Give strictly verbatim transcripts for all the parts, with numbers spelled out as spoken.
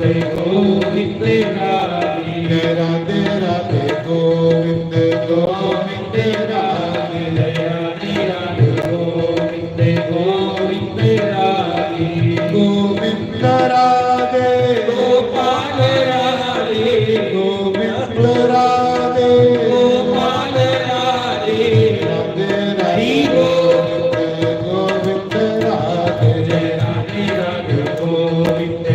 गोविंद राधे। जय राधे राधे गोविंद गोविंद राधे। जय राधे राधे गोविंद गोविंद राधे। गोविंद राधे। गोपाल राधे। गोविंद राधे। गोपाल राधे। राधे राधे गोविंद गोविंद राधे। जय राधे राधे गोविंद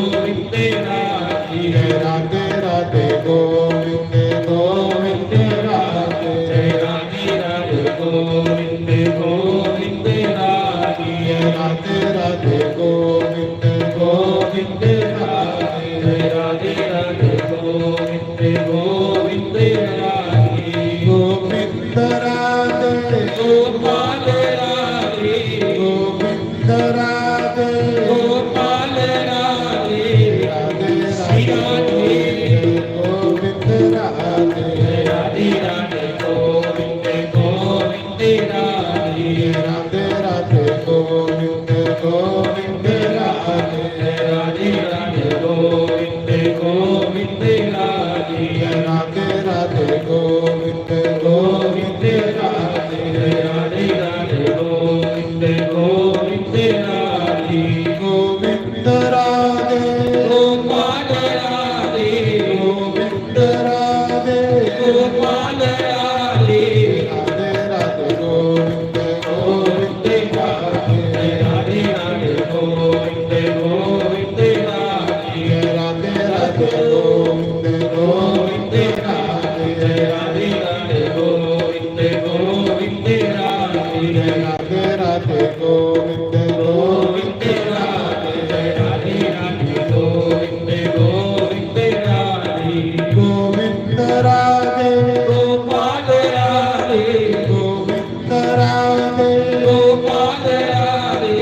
गोविंद राधे। जय राधे राधे गोविंद गोविंद राधे। जय राधे राधे गोविंद गोविंद राधे। जय राधे राधे गोविंद गोविंद राधे। जय राधे राधे गोविंद गोविंद राधे। गोविंद राधे। गोपाल राधे। गोविंद राधे। गोपाल राधे। राधे श्री राधे। राधे। गोविंद राधे। राधे राधे गोविंद गोविंद राधे। राधे राधे गोविंद गोविंद राधे। राधे राधे गोविंद गोविंद राधे। राधे राधे गोविंद गोविंद राधे। राधे राधे गोविंद गोविंद राधे। गोविंद राधे। गोपाल राधे। गोविंद राधे। गोपाल राधे। राधे राधे गोविंद गोविंद राधे। राधे राधे गोविंद गोविंद राधे। राधे राधे गोविंद गोविंद राधे। राधे राधे गोविंद गोविंद राधे। राधे राधे गोविंद गोविंद राधे। राधे राधे गोविंद गोविंद राधे। गोविंद राधे। गोपाल राधे। गोविंद राधे। गोपाल राधे।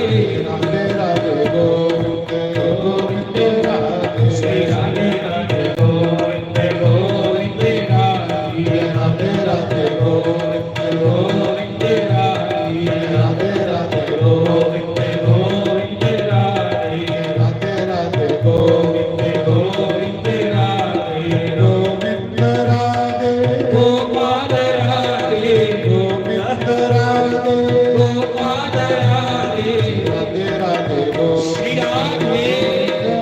राधे राधे गोविंद गोविंद राधे। श्री राधे राधे गोविंद गोविंद राधे। राधे राधे गोविंद गोविंद राधे। राधे राधे गोविंद गोविंद राधे। राधे राधे गोविंद गोविंद राधे। गोविंद राधे। गोपाल राधे। गोविंद राधे। गोपाल राधे। राधे राधे गोविंद श्री राधे।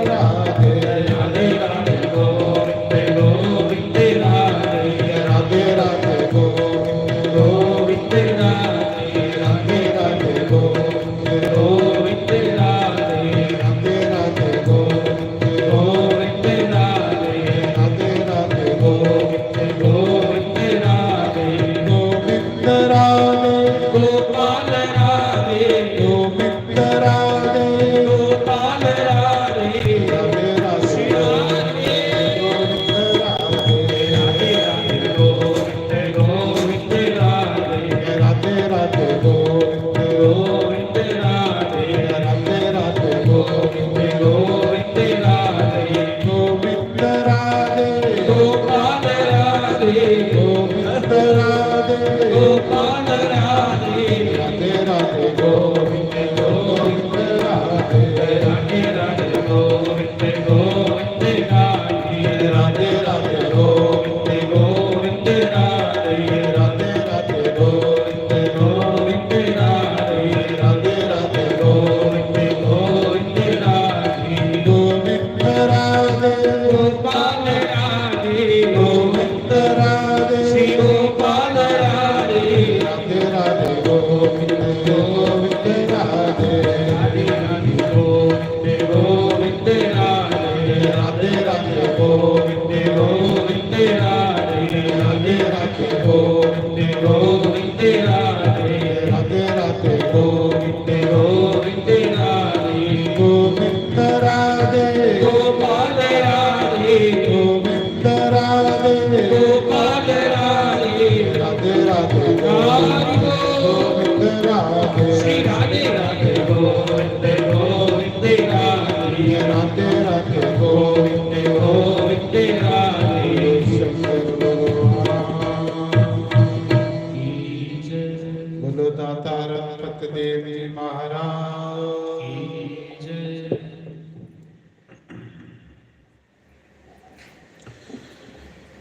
राधे। राधे राधे गोविंद गोविंद राधे। राधे राधे गोविंद गोविंद राधे। राधे राधे गोविंद गोविंद राधे। राधे राधे गोविंद गोविंद राधे। राधे राधे गोविंद गोविंद राधे। गोविंद राधे। गोपाल राधे। गोविंद राधे। गोपाल राधे। राधे राधे गोविंद राधे। राधे राधे गोविंद गोविंद राधे। राधे राधे गोविंद गोविंद राधे। राधे राधे गोविंद गोविंद राधे। गोविंद राधे। गोपाल राधे। गोविंद राधे। गोपाल राधे। राधे राधे गोविंद गोविंद राधे। राधे राधे गोविंद गोविंद राधे। राधे राधे गोविंद गोविंद राधे। राधे राधे गोविंद गोविंद राधे। राधे राधे गोविंद गोविंद राधे। गोविंद राधे। गोपाल राधे। गोविंद राधे। श्री गोपाल राधे। राधे राधे गोविंद गोविंद राधे। राधे राधे गोविंद गोविंद राधे। राधे राधे गोविंद गोविंद राधे। राधे राधे गोविंद गोविंद राधे। राधे राधे गोविंद गोविंद राधे। गोविंद राधे। गोपाल राधे। गोविंद राधे। गोपाल राधे। राधे राधे गोविंद गोविंद राधे। श्री राधे राधे गोविंद गोविंद राधे। राधे राधे गोविंद गोविंद राधे।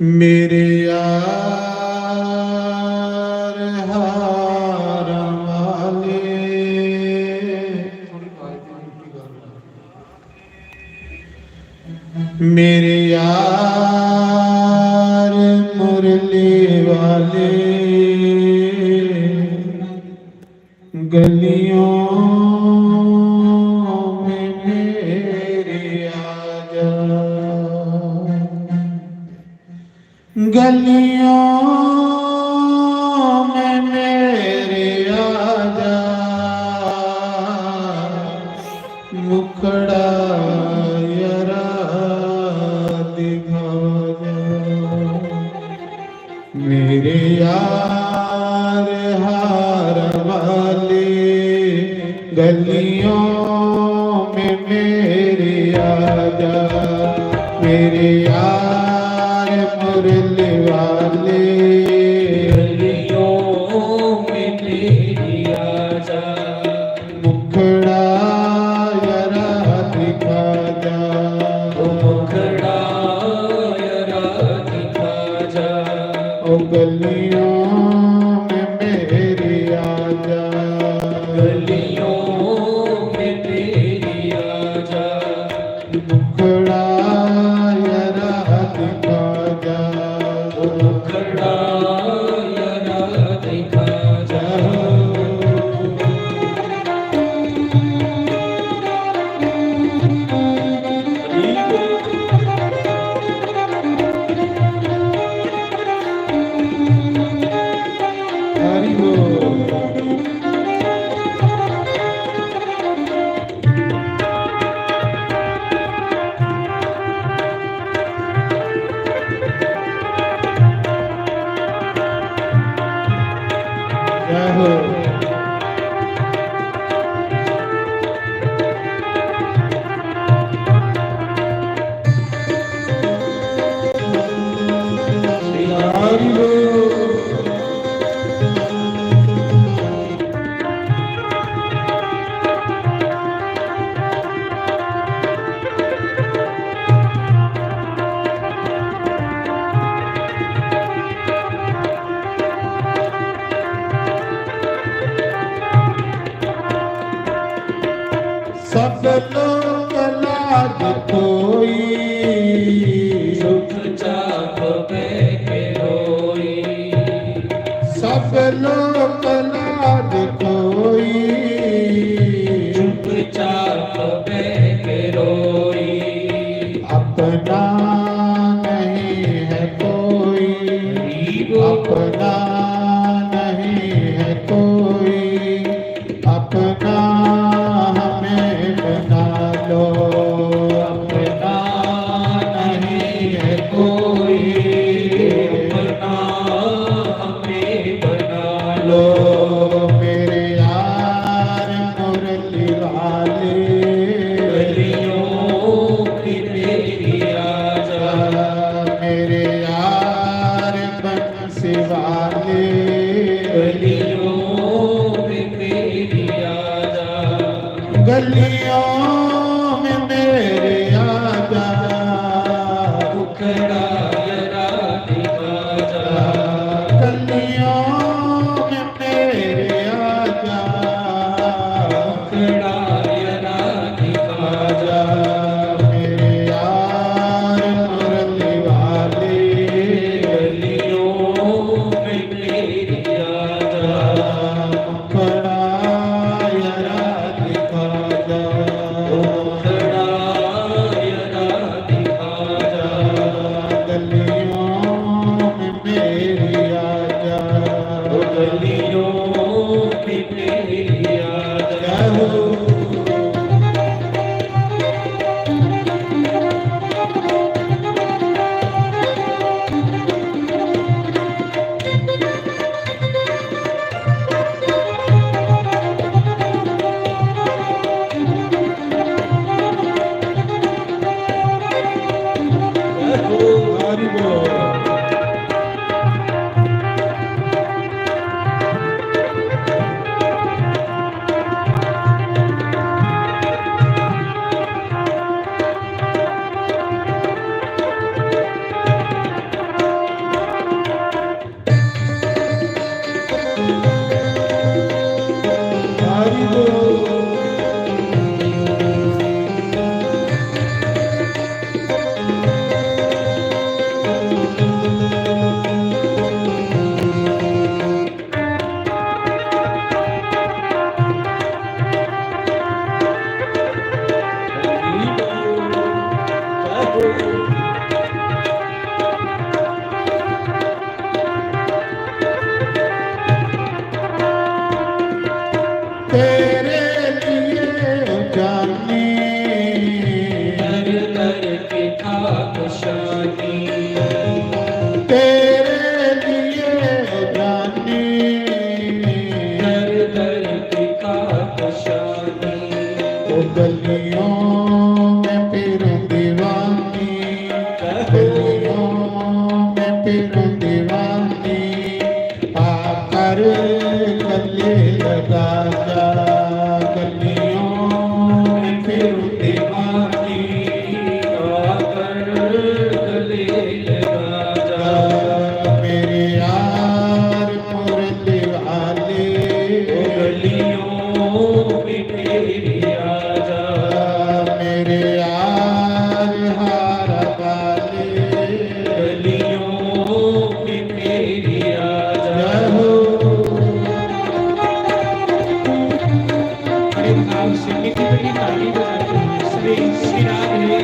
मेरे यार हार वाले, मेरे यार मुरली वाले, गलियों में मेरे आजा, गलियों में मेरे आजा, मुखड़ा यरा दिखा जा। मेरे यार हार वाले, गलियों में मेरे आजा, मेरे यार मुरली वाले, गलियों में मेरे आजा, मुखड़ा यरा दिखा जा, ओ मुखड़ा यरा दिखा जा, ओ गलियों में मेरी आजा, गलियों में मेरी आजा, मुखड़ा यरा दिखा जा, ओ मुखड़ा यरा दिखा जा। हरि बोल। जय हो। सब लोक लाज कोई, चुपचाप बह के रोई। सब लोक लाज कोई, चुपचाप बह के रोई। अपना नहीं है कोई, अपना नहीं है कोई, अपना हमें बना लो। अपना नहीं है कोई, अपना हमें बना लो। मेरे यार मुरली वाले, गलियों की तेरी आजा। मेरे यार बंसी वाले, गलियों में मेरी आजा। गलियों में मेरे आजा, मुखड़ा यरा दिखा जा। गलियों में मेरे आजा, मुखड़ा यरा दिखा जा। मेरे यार मुरली वाले, गलियों में मेरी आजा, मुखड़ा यरा दिखा जा, मुखड़ा यरा दिखा जा। गलियों में मेरी आजा, ओ गलियों में मेरी आजा। जय हो। तेरे लिए जानी, दर दर पे था कुशानी। तेरे लिए जानी, दर दर पे था कुशानी। ओ गलियों में फिरूं दीवानी, गलियों में फिरूं दीवानी, आकर गले लगा जा, गलियों में फिरूं दीवानी, आकर गले लगा जा। मेरे यार मुरली वाले, गलियों में मेरी आजा, मेरे यार हार वाले, गलियों में मेरी आजा। जय हो। बड़े भाव से मीठी मीठी ताली बजाते हुए श्री श्री राधे।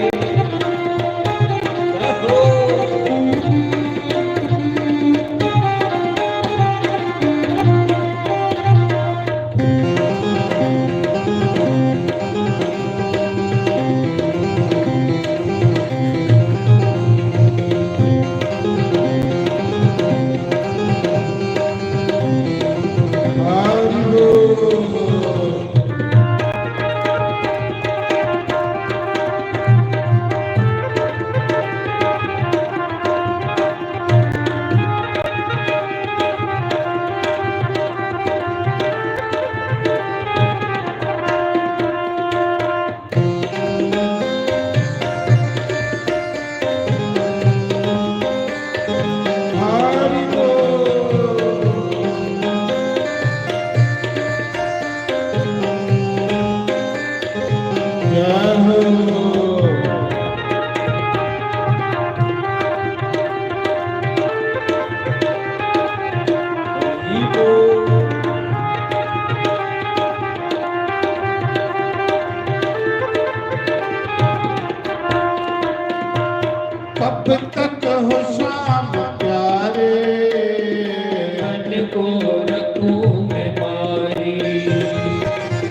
जय हो। कब तक हो श्याम प्यारे, मन को रखूं मैं मारी।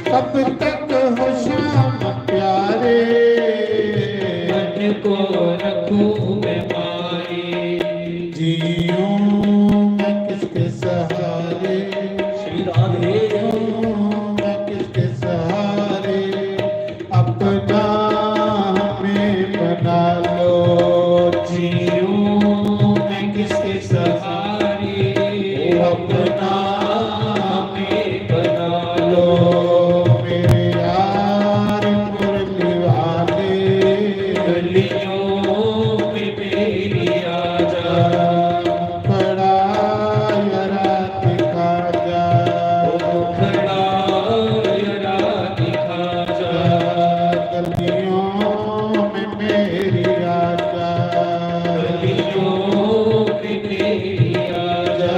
कब तक हो श्याम प्यारे, मन को रखूं मैं मारी। जीऊं मैं किसके सहारे, श्री राधे। जीऊं मैं किसके सहारे, अपना हमें बना लो। जीऊं मैं किसके सहारे, अपना हमें बना लो। मेरे यार मुरली वाले, गलियों में मेरी आजा। मुखड़ा जरा दिखा जा, मुखड़ा जरा दिखा जा। गलियों में मेरी आजा, गलियों में मेरी आजा।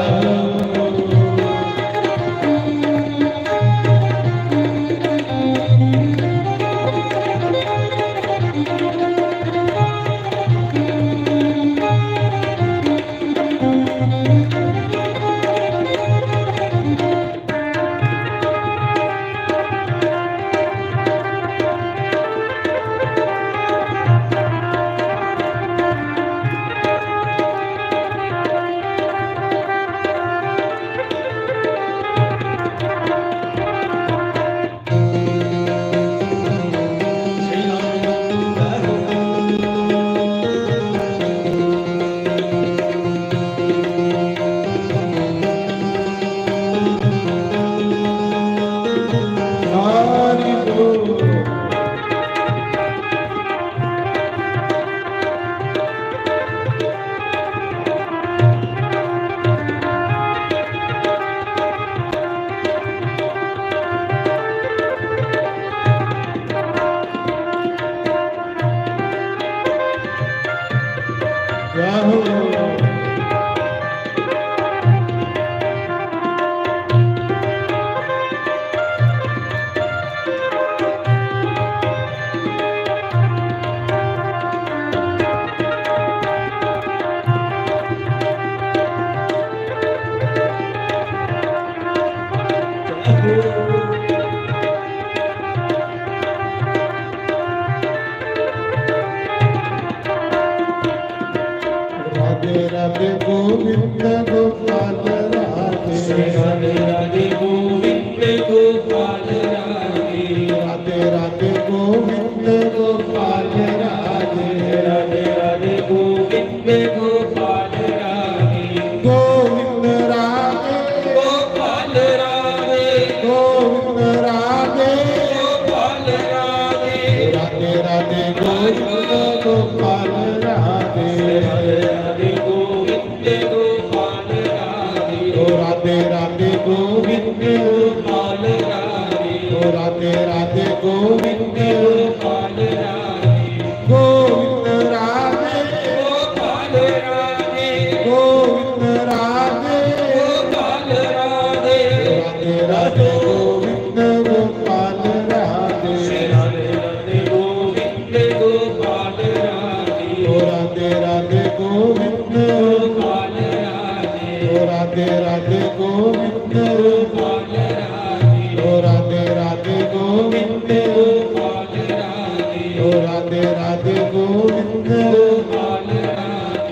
राधे राधे गोविंद गोपाल राधे। राधे राधे गोविंद गोपाल राधे। राधे राधे गोविंद गोपाल राधे। राधे राधे गोविंद गोपाल राधे। गोविंद राधे। गोपाल राधे। गोविंद राधे। गोपाल राधे। राधे राधे गोविंद गोपाल राधे। राधे राधे गोविंद गोपाल राधे। ओ राधे राधे गोविंद गोपाल राधे। ओ राधे राधे गोविंद गोपाल राधे। गोविंद राधे। गोपाल राधे। गोविंद राधे। गोपाल राधे। राधे राधे गोविंद गोपाल राधे। राधे राधे गोविंद गोपाल राधे। ओ राधे राधे गोविंद गोपाल राधे। ओ राधे राधे गोविंद गोपाल राधे। ओ राधे राधे गोविंद गोपाल राधे। ओ राधे राधे गोविंद गोपाल राधे।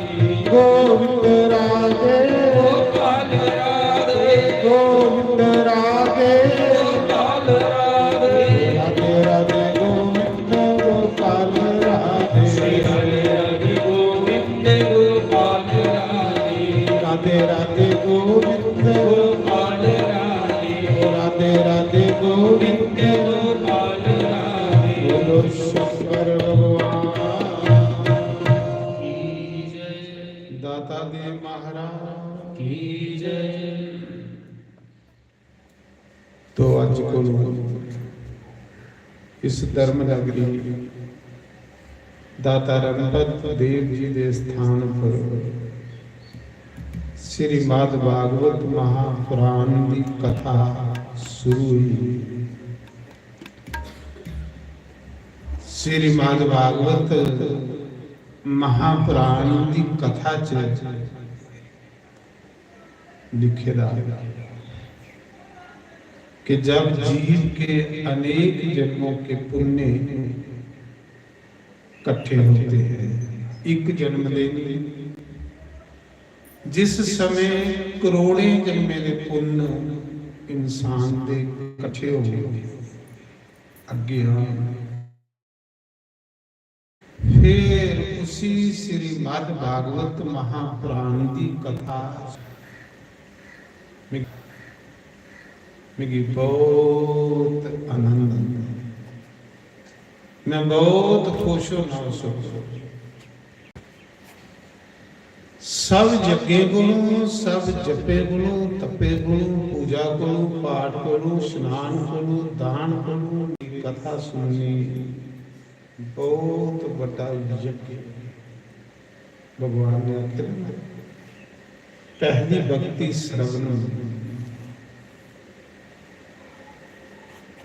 गोविंद राधे। गोपाल राधे। गोविंद राधे। गोपाल राधे। राधे राधे गोविंद गोपाल राधे। राधे राधे गोविंद गोपाल राधे। राधे राधे गोविंद गोपाल राधे। राधे राधे गोविंद गोपाल राधे। बोलो शंकर भगवान की जय। दाता देव महाराज की जय। तो अज कोलों इस धर्म नगरी दाता रणपत देव जी दे स्थान पर श्रीमद् भागवत महापुराण दी कथा शुरू हुई। श्रीमद् भागवत महापुराण दी कथा च लिखे दा कि जब जीव के अनेक जन्मों के पुण्य इकट्ठे होते हैं, एक जन्म दे नहीं, जिस समय करोड़ें जन्में दे पुण्य इंसान दे इकट्ठे होंदे, अग्गे आन, फिर उसी श्रीमद् भागवत महापुराण दी कथा मिगी, मिगी बहुत आनंद आंदा। मैं बहुत खुश होना उस वक्त। सब यज्ञें कोलों, सब जपे कोलों, तपे कोलों, पूजा कोलों, पाठ कोलों, स्नान कोलों, दान कोलों, कथा सुननी बहुत बड़ा यज्ञ है। भगवान ने आखे ना, पहली भक्ति श्रवणम।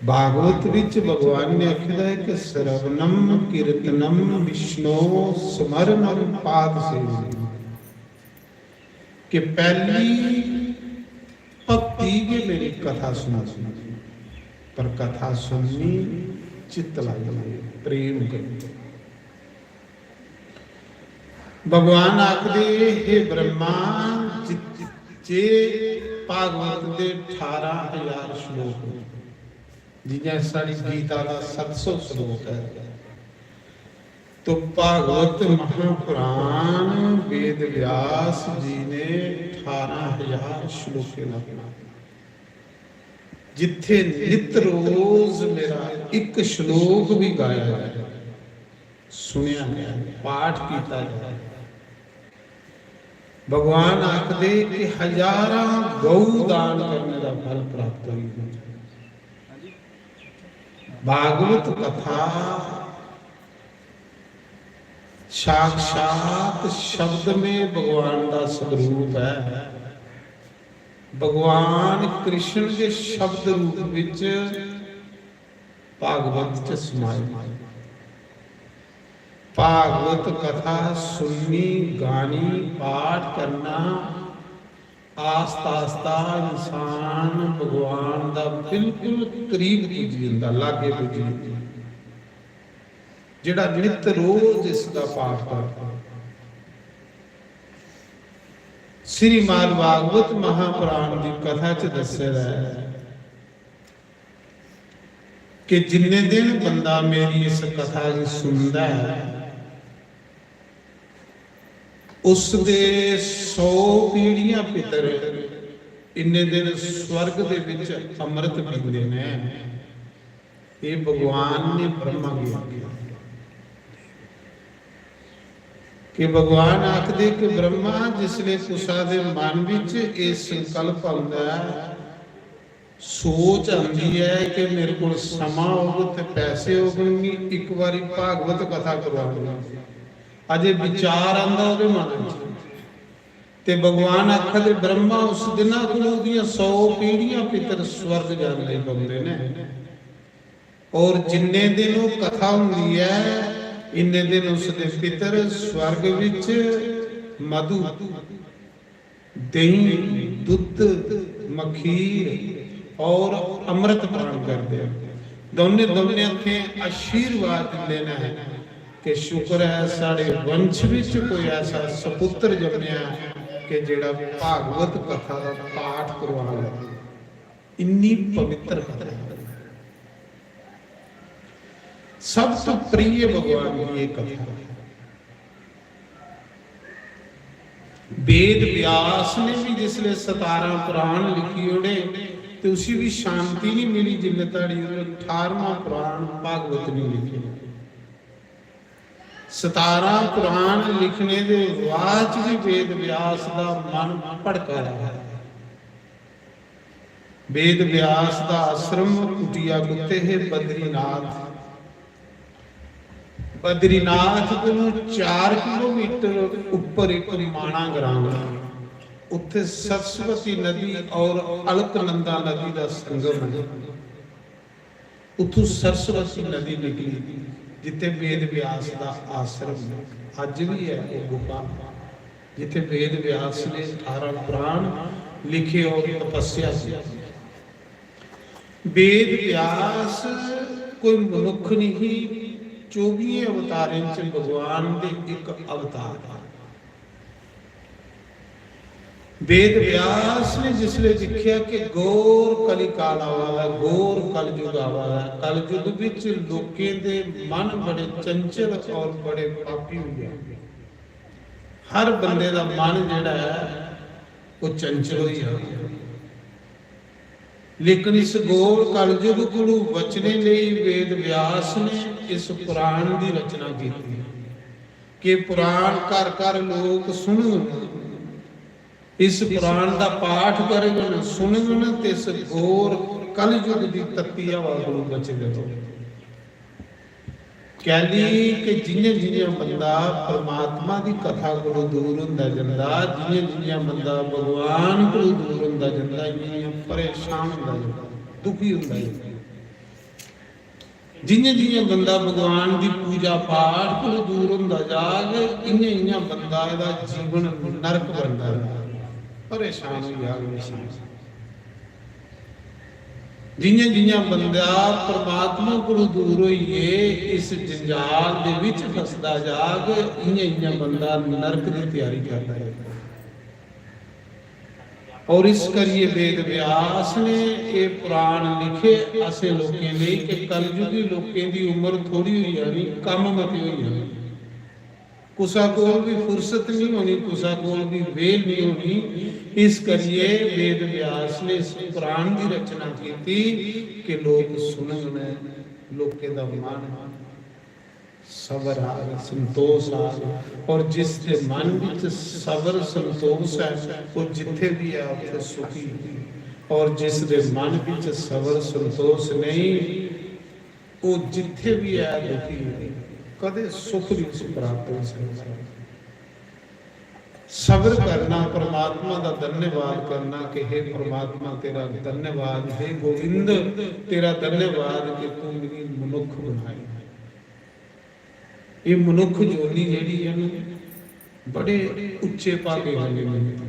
भागवत विच भगवान ने आखे दा है कि श्रवणम कीर्तनम विष्णु स्मरणम पाद सेवनम, कि पहली भक्ति गै मेरी कथा सुनना, पर कथा सुननी चित्त लाइयै, प्रेम कन्नै। भगवान आखदे, हे ब्रह्मा, जित-, जे भागवत दे ठारां हजार श्लोक न, जियां साढ़ी गीता दा सत्त सौ श्लोक है, तो भागवत महापुराण वेद व्यास जी ने ठारां हजार श्लोकें दा बनाया, जित्थे नित रोज मेरा इक श्लोक भी गाया जाए, सुनिया जाए, पाठ किया जाए, भगवान आखदे कि हजारां गौ दान करने का फल प्राप्त होई जाए। भागवत कथा साक्षात शब्द में भगवान का स्वरूप है। भगवान कृष्ण के शब्द रूप विच भागवत च समाए। भागवत कथा सुननी, गानी, पाठ करना, आस्ता आस्ता इंसान भगवान दा बिल्कुल करीब पुज्जी जंदा, लागे पुज्जी जंदा। जेड़ा नित रोज इसदा पाठ करदा, श्रीमद् भागवत महापुराण दी कथा च दस्से दा ऐ कि जिन्ने दिन बंदा मेरी इस कथा गी सुनदा ऐ, उसदे सौ पीढ़ियां पितर इन्ने दिन स्वर्ग दे विच अमृत पींदे ने। एह् भगवान ने ब्रह्मा गी आखेआ। कि भगवान आखदे कि ब्रह्मा, जिसले कुसा दे मन विच एह् संकल्प आंदा ऐ, सोच आंदी ऐ कि मेरे कोल समां होग ते पैसे होगन, मी इक बारी भागवत कथा करवानी। अजे विचार आंदा ओह्दे मन च, ते भगवान आखदे, ब्रह्मा, उस दिना कोल ओह्दियां सौ पीढ़ियां पितर स्वर्ग जान लगी पौंदे ने। और जिन्ने दिन ओह् कथा होंदी ऐ, इन्ने दिन उसदे पितर स्वर्ग विच मधु, देहीं, दुद्ध, मखीर और अमृत पान करदे न। दौनें, दौनें हत्थें आशीर्वाद दिंदे न कि शुक्र ऐ, साढ़े वंश विच कोई ऐसा सपुत्र जम्मेआ कि जेह्ड़ा भागवत कथा दा पाठ करवान लगे। इन्नी पवित्र कथा है। सब तो प्रिय भगवान की ये कथा है। वेद व्यास ने भी जिसले सतारां पुराण लिखी ओड़े, ते उसी भी शांति नहीं मिली जिन्ने धड़ी उन्हें अठारवां पुराण भागवत नहीं लिखे। सतारां पुराण लिखने दे बाद च भी वेद व्यास दा मन भड़का रहा। वेद व्यास दा आश्रम कुटिया कुत्ते हे? बद्रीनाथ। बद्रीनाथ कोलों चार किलोमीटर उप्पर इक माणा ग्राम ऐ। उत्थे सरस्वती नदी और अलकनंदा नदी दा संगम है। उत्थों सरस्वती नदी निकली, जिथे वेद व्यास दा आश्रम है। अज भी है वो गुफा, जिथे वेद व्यास ने अठारह पुराण लिखे और तपस्या की। वेद व्यास कोई मनुख नहीं, चौबियें अवतारें च भगवान दे एक अवतार है। वेद व्यास ने जिसले दिखिया कि घोर कलिकाल आवा दा, घोर कलयुग आवा दा, कलयुग विच लोकें दे मन बड़े चंचल और बड़े पापी होई गए। हर बंदे दा मन जेह्ड़ा ऐ, ओह् चंचल होई जाना। लेकिन इस घोर कलयुग कोलू बचने लेई वेद व्यास ने इस पुराण दी रचना कीती कि पुराण घर घर लोक सुनन, इस पुराण दा पाठ करगन, सुनगन ते इस घोर कलयुग दी तत्ती हवा कोलू बचदे रौह्न। कैली कि जियां जियां बंदा परमात्मा दी कथा कोलू दूर होंदा जंदा, जियां जियां बंदा भगवान कोलू दूर होंदा जंदा, इयां इयां परेशान होंदा जंदा, दुखी होंदा जंदा। जियां जियां बंदा भगवान दी पूजा पाठ कोलू दूर होंदा जाग, इयां इयां बंदा दा जीवन नरक बनदा जाग, परेशान होई जाग इंसान। जियां जियां बंदा परमात्मा कोलू दूर होइयै इस जंजाल दे विच फसदा जाग, इयां इयां बंदा नरक दी त्यारी करदा जाग। और इस करियै वेद व्यास ने एह् पुराण लिखे असें लोकें लेई कि कलयुगी लोकें दी उम्र थोड़ी होई जानी, कम्म मते होई जाने। कुसा कोल भी फुर्सत नहीं होनी, कुसा कोल भी वेल नहीं होनी। इस करियै वेद व्यास ने इस पुराण दी रचना कीती कि लोक सुनन, लोकें दा मन सबर आग, संतोष आग। और जिस दे मन विच सबर संतोष है, वो जिथे भी है, उथे सुखी। और जिस दे मन विच सबर संतोष नहीं, वो जिथे भी है, दुखी है, कदे सुख नहीं उसी प्राप्त हो सकता। सबर करना, परमात्मा का धन्यवाद करना कि हे परमात्मा, तेरा धन्यवाद, हे गोविंद, तेरा धन्यवाद कि तू मेरी मनुख बनाई। ये मनुख जोनी जेह्ड़ी है ना, बड़े उच्चे भागे वाली मनुख।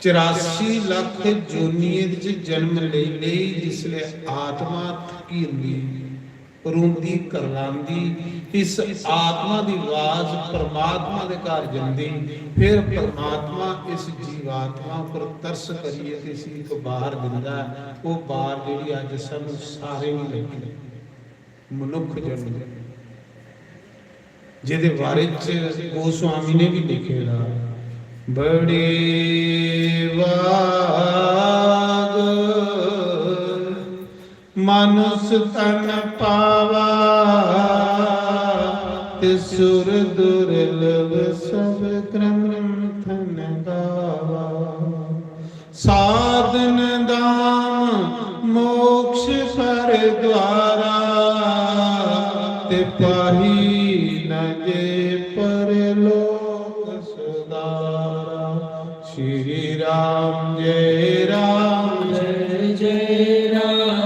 चौरासी लख जोनियें च जन्म लेई लेई जिसले आत्मा थकी जंदी, रोंदी करलांदी इस आत्मा दी आवाज परमात्मा दे घर जंदी, फिर परमात्मा इस जीवात्मा पर तरस करियै ते इसी इक बार दिंदा ऐ। ओह् बार जेह्ड़ी अज्ज सानूं सारें गी लग्गी, मनुक्ख जन्म, जेह्दे बारे च गोस्वामी ने भी लिखे दा, बड़े भाग मानुष तन पावा, ते सुर दुर्लभ सब ग्रंथन गावा। साधन धाम मोक्ष कर द्वारा, ते पाही न जे परलोक सुधारा। श्री राम जय राम जय जय राम।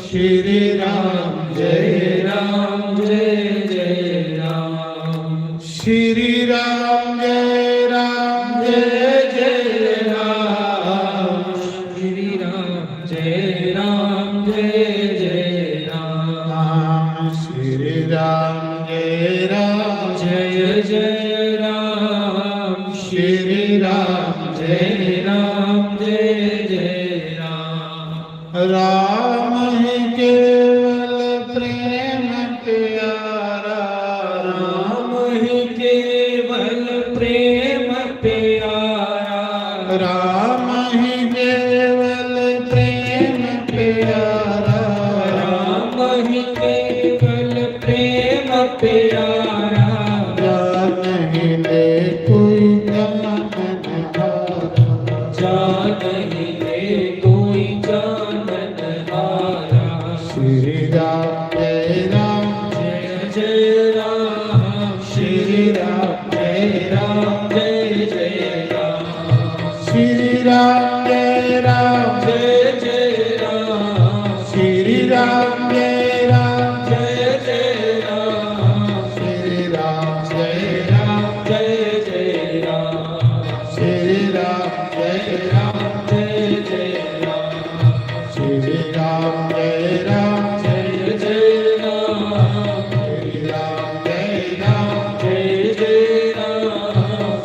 श्री राम जय राम जय जय राम। श्री राम जय राम जय जय राम। श्री राम जय राम जय जय राम। श्री राम जय राम जय जय राम। श्री राम जय राम जय जय राम। राम ही केवल प्रेम प्यारा। राम ही केवल प्रेम प्यारा। राम ही केवल प्रेम प्यारा। राम ही केवल प्रेम प्यारा। जा नहीं ले कोई जानन हारा। जा नहीं ले कोई जानन हारा। श्री राम जय राम जय जय राम। श्री राम जय राम जय जय राम। श्री राम जय राम जय जय राम। श्री राम जय राम जय जय राम। श्री राम जय राम जय जय राम। श्री राम जय राम जय जय राम। श्री राम जय राम जय जय राम। श्री राम जय राम जय जय राम।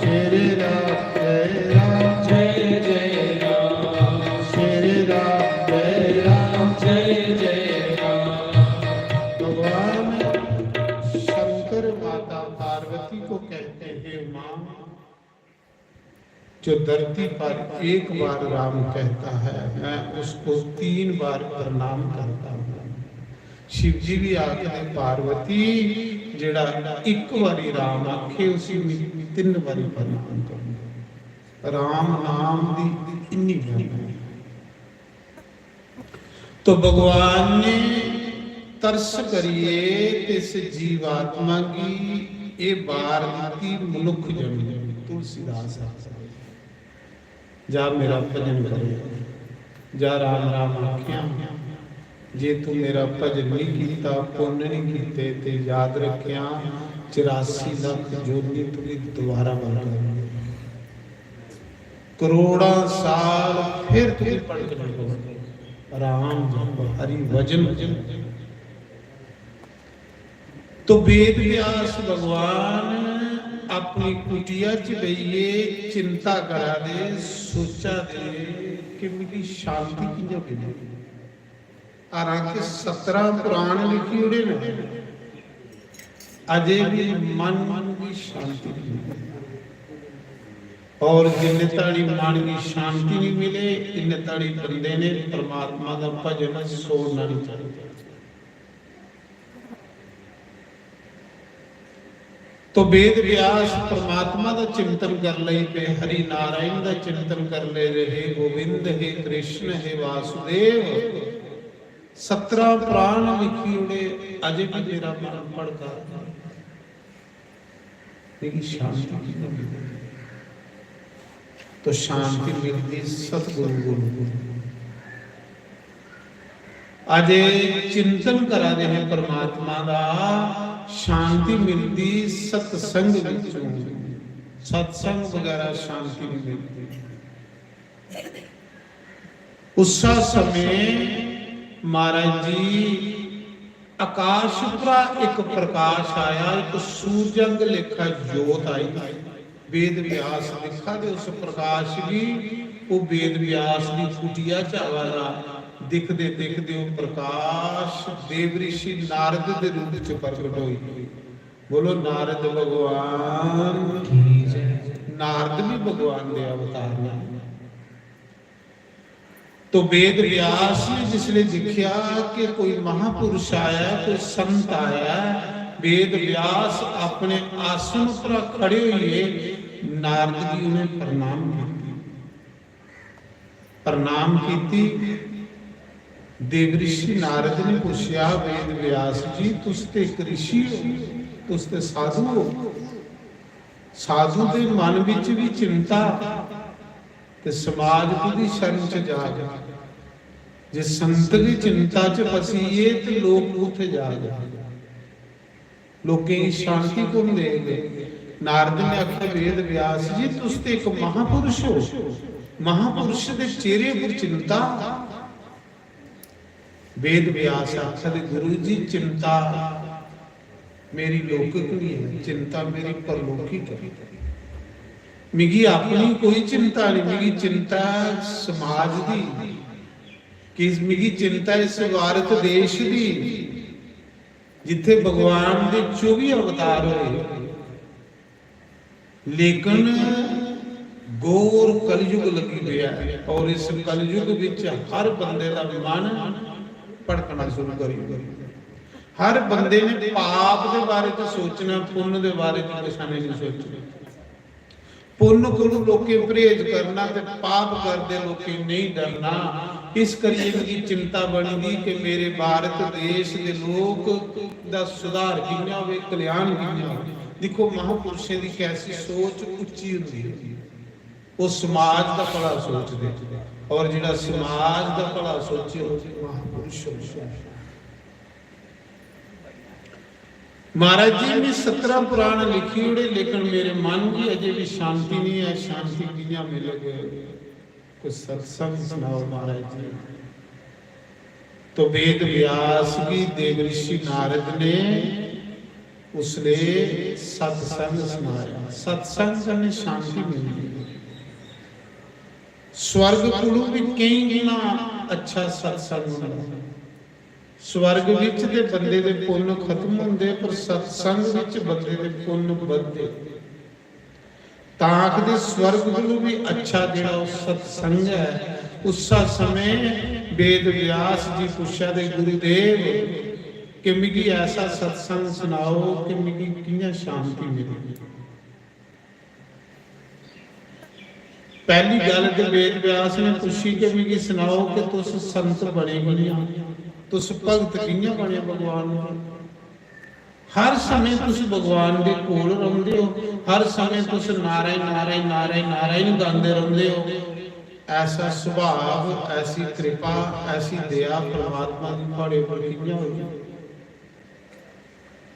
श्री राम जय राम जय जय राम। श्री राम जय राम जय जय राम। भगवान शंकर माता पार्वती को कहते हैं, माँ, जो धरती पर एक बार राम कहता है, मैं उसको तीन बार प्रणाम करता हूँ। शिव जी भी आखदे, पार्वती, जेड़ा इक बारी राम आखे, उसी मैं तीन बारी प्रणाम करूँ। राम नाम दी इन्नी महिमा है। तो भगवान ने तरस करिए ते इस जीवात्मा गी एह् बार दित्ती, मनुक्ख जन्म। तुलसीदास आखदा, जा मेरा भजन करे, जा राम राम आखेआ। जे तू मेरा भजन नहीं कीता, पुन्न नहीं कीते, ते याद रखेआ, चरासी लख जोनी तुगी दोबारा बनना। करोड़ां साल फिर तुगी भटकना पौना। राम जप, हरि भजन। तो वेद व्यास भगवान अपनी कुटिया च बेहियै चिंता करा दे, सोचा दे कि मिगी शांति कि'यां मिले। हालांकि सतरां पुराण लिखी ओड़े न, अजे भी मन, मन की शांति नहीं मिली। और जिन्ने ताड़ी मन की शांति नहीं मिले, इन्ने ताड़ी बंदे ने परमात्मा का भजन छोड़ना नहीं चाहिए। तो वेद व्यास परमात्मा का चिंतन कर ले पे, हरि नारायण का चिंतन कर ले रहे, गोविंद हे कृष्ण हे वासुदेव। सतरां पुराण लिखी ओड़े, अजे भी मेरा मन भड़का, मिगी शांति कि'यां मिलदी? तो शांति मिलदी सतगुरु कोलू। अजे चिंतन करा दे हैं परमात्मा दा, शांति मिलदी सत्संग विचों। सत्संग बगैरा शांति नहीं मिलती। उस समय महाराज जी आकाश उप्परा इक प्रकाश आया, इक सूरजंग लेखा जोत आई। वेद व्यास दिक्खा दे उस प्रकाश गी, ओह् वेद व्यास दी कुटिया च आवा दा। दिखदे दिखदे ओह् प्रकाश देव ऋषि नारद दे रूप च प्रगट होई। बोलो, नारद भगवान की जय। नारद भी भगवान दे अवतार ने। तो वेद व्यास ने जिसले दिखया कि कोई महापुरुष आया, कोई संत आया, वेद व्यास अपने आसन पर खड़े होइए नारद जी उन्हें प्रणाम कीती। प्रणाम कीती। देव ऋषि नारद ने पूछया, "वेद व्यास जी, तुस ते एक ऋषि हो, तुस ते साधु हो।" साधु दे मन विच भी चिंता, ते समाज कुदी शरण च जाग? जे संत दी चिंता च फसीए ते लोक कुत्थे जाग? लोकें गी शांति कु'न देग? नारद ने आखेआ, "वेद व्यास जी, तुस ते इक महापुरुष हो, महापुरुष दे चेहरे पर चिंता।" वेद व्यास आखदे, "गुरु जी, चिंता मेरी लौकिक नहीं है, चिंता मेरी परलौकिक है। मिगी अपनी कोई चिंता नहीं, मिगी चिंता समाज दी, कि मिगी चिंता इस भारत देश दी, जिथे भगवान दे चौबी अवतार होए।" लेकिन घोर कलयुग लगी गया है और इस कलयुग विच हर बंदे दा मन भटकना शुरू करी दिंदा। हर बंदे ने पाप दे बारे च सोचना, पुण्य दे बारे च किसी ने नहीं सोचना। पुण्य कोलों लोकें परहेज करना ते पाप करदे लोकें नहीं डरना। इस करिए मिगी चिंता बनी दी कि मेरे भारत देश दे लोक दा सुधार कि'यां होवे, कल्याण कि'यां होवे। दिक्खो, महापुरुषें दी कैसी सोच उच्ची होंदी है। वो समाज दा भला सोचदे, और जेड़ा समाज दा भला सोचे, वो महापुरुष होंदे। महाराज जी, मैं सत्रह पुराण लिखी ओड़े, लेकिन मेरे मन की अजे भी शांति नहीं है। शांति कि'यां मिलेगी? कोई सत्संग सुनाओ महाराज जी। तो वेद व्यास गी देव ऋषि नारद ने उसले सत्संग सुनाया। सत्संग कन्नै शांति मिलदी है। स्वर्ग कोलू भी कई गुना अच्छा सत्संग होंदा। स्वर्ग विच ते बंदे दे पुन्न खत्म होंदे, पर सत्संग विच बंदे दे पुन्न बधदे। तां आखदे स्वर्ग कोलू भी अच्छा जेड़ा ओह सत्संग है। उस्सा समय वेद व्यास जी पुच्छा दे, "गुरुदेव, कि मिगी ऐसा सत्संग सुनाओ कि मिगी कि'यां शांति मिले?" पहली गल ते वेद व्यास ने पूछी कि मिगी सुनाओ कि तुस संत बने कि'यां, तुस भगत कि'यां बने भगवान दे? हर समय तुस भगवान दे कोल रौंह्दे हो, हर समय तुस नारायण, नारायण, नारायण, नारायण गांदे रौंह्दे हो। ऐसा सुभाव, ऐसी कृपा, ऐसी दया परमात्मा दी थुआढ़े उप्पर कि'यां होई?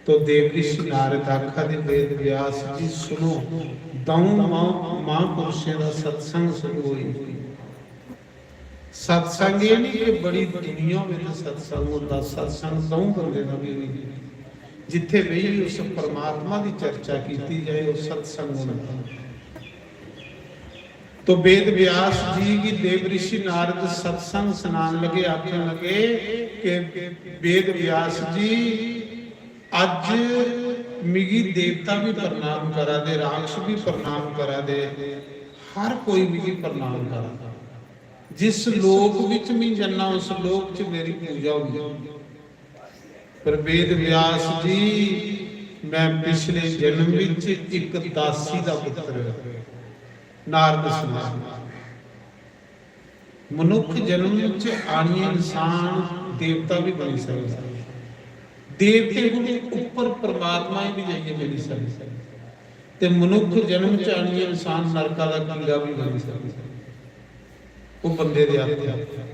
तो देव ऋषि नारद आखा दे, "वेद व्यास जी सुनो, दौं महा-, महापुरुषें दा सत्संग शुरू होई।" सत्संग एह् नहीं कि बड़ी दुनिया होवे ते सत्संग होंदा, सत्संग दौं बंदे दा भी होई। जित्थे बेही उस परमात्मा दी चर्चा कीती जाए, ओह सत्संग होंदा। तो वेद व्यास जी गी देव ऋषि नारद सत्संग सुनान लगे, आखन लगे कि वेद व्यास जी, अज मिगी देवता भी प्रणाम करा दे, राक्ष भी प्रणाम करा दे, हर कोई मिगी प्रणाम करा दे। जिस लोक विच मैं जन्ना, उस लोक च मेरी पूजा होंदी। पर वेद व्यास जी, मैं पिछले जन्म विच एक दासी दा पुत्र, नारद सुना। मनुख जन्म विच आनिए इंसान देवता भी बनी सकदा, देवते कोलू उप्पर परमात्मा ही भी जाइए मिली सकदा। ते मनुख जन्म च आनिए इंसान नरका दा कीड़ा भी बनी सकदा। ओह बंदे दे हत्थ ऐ।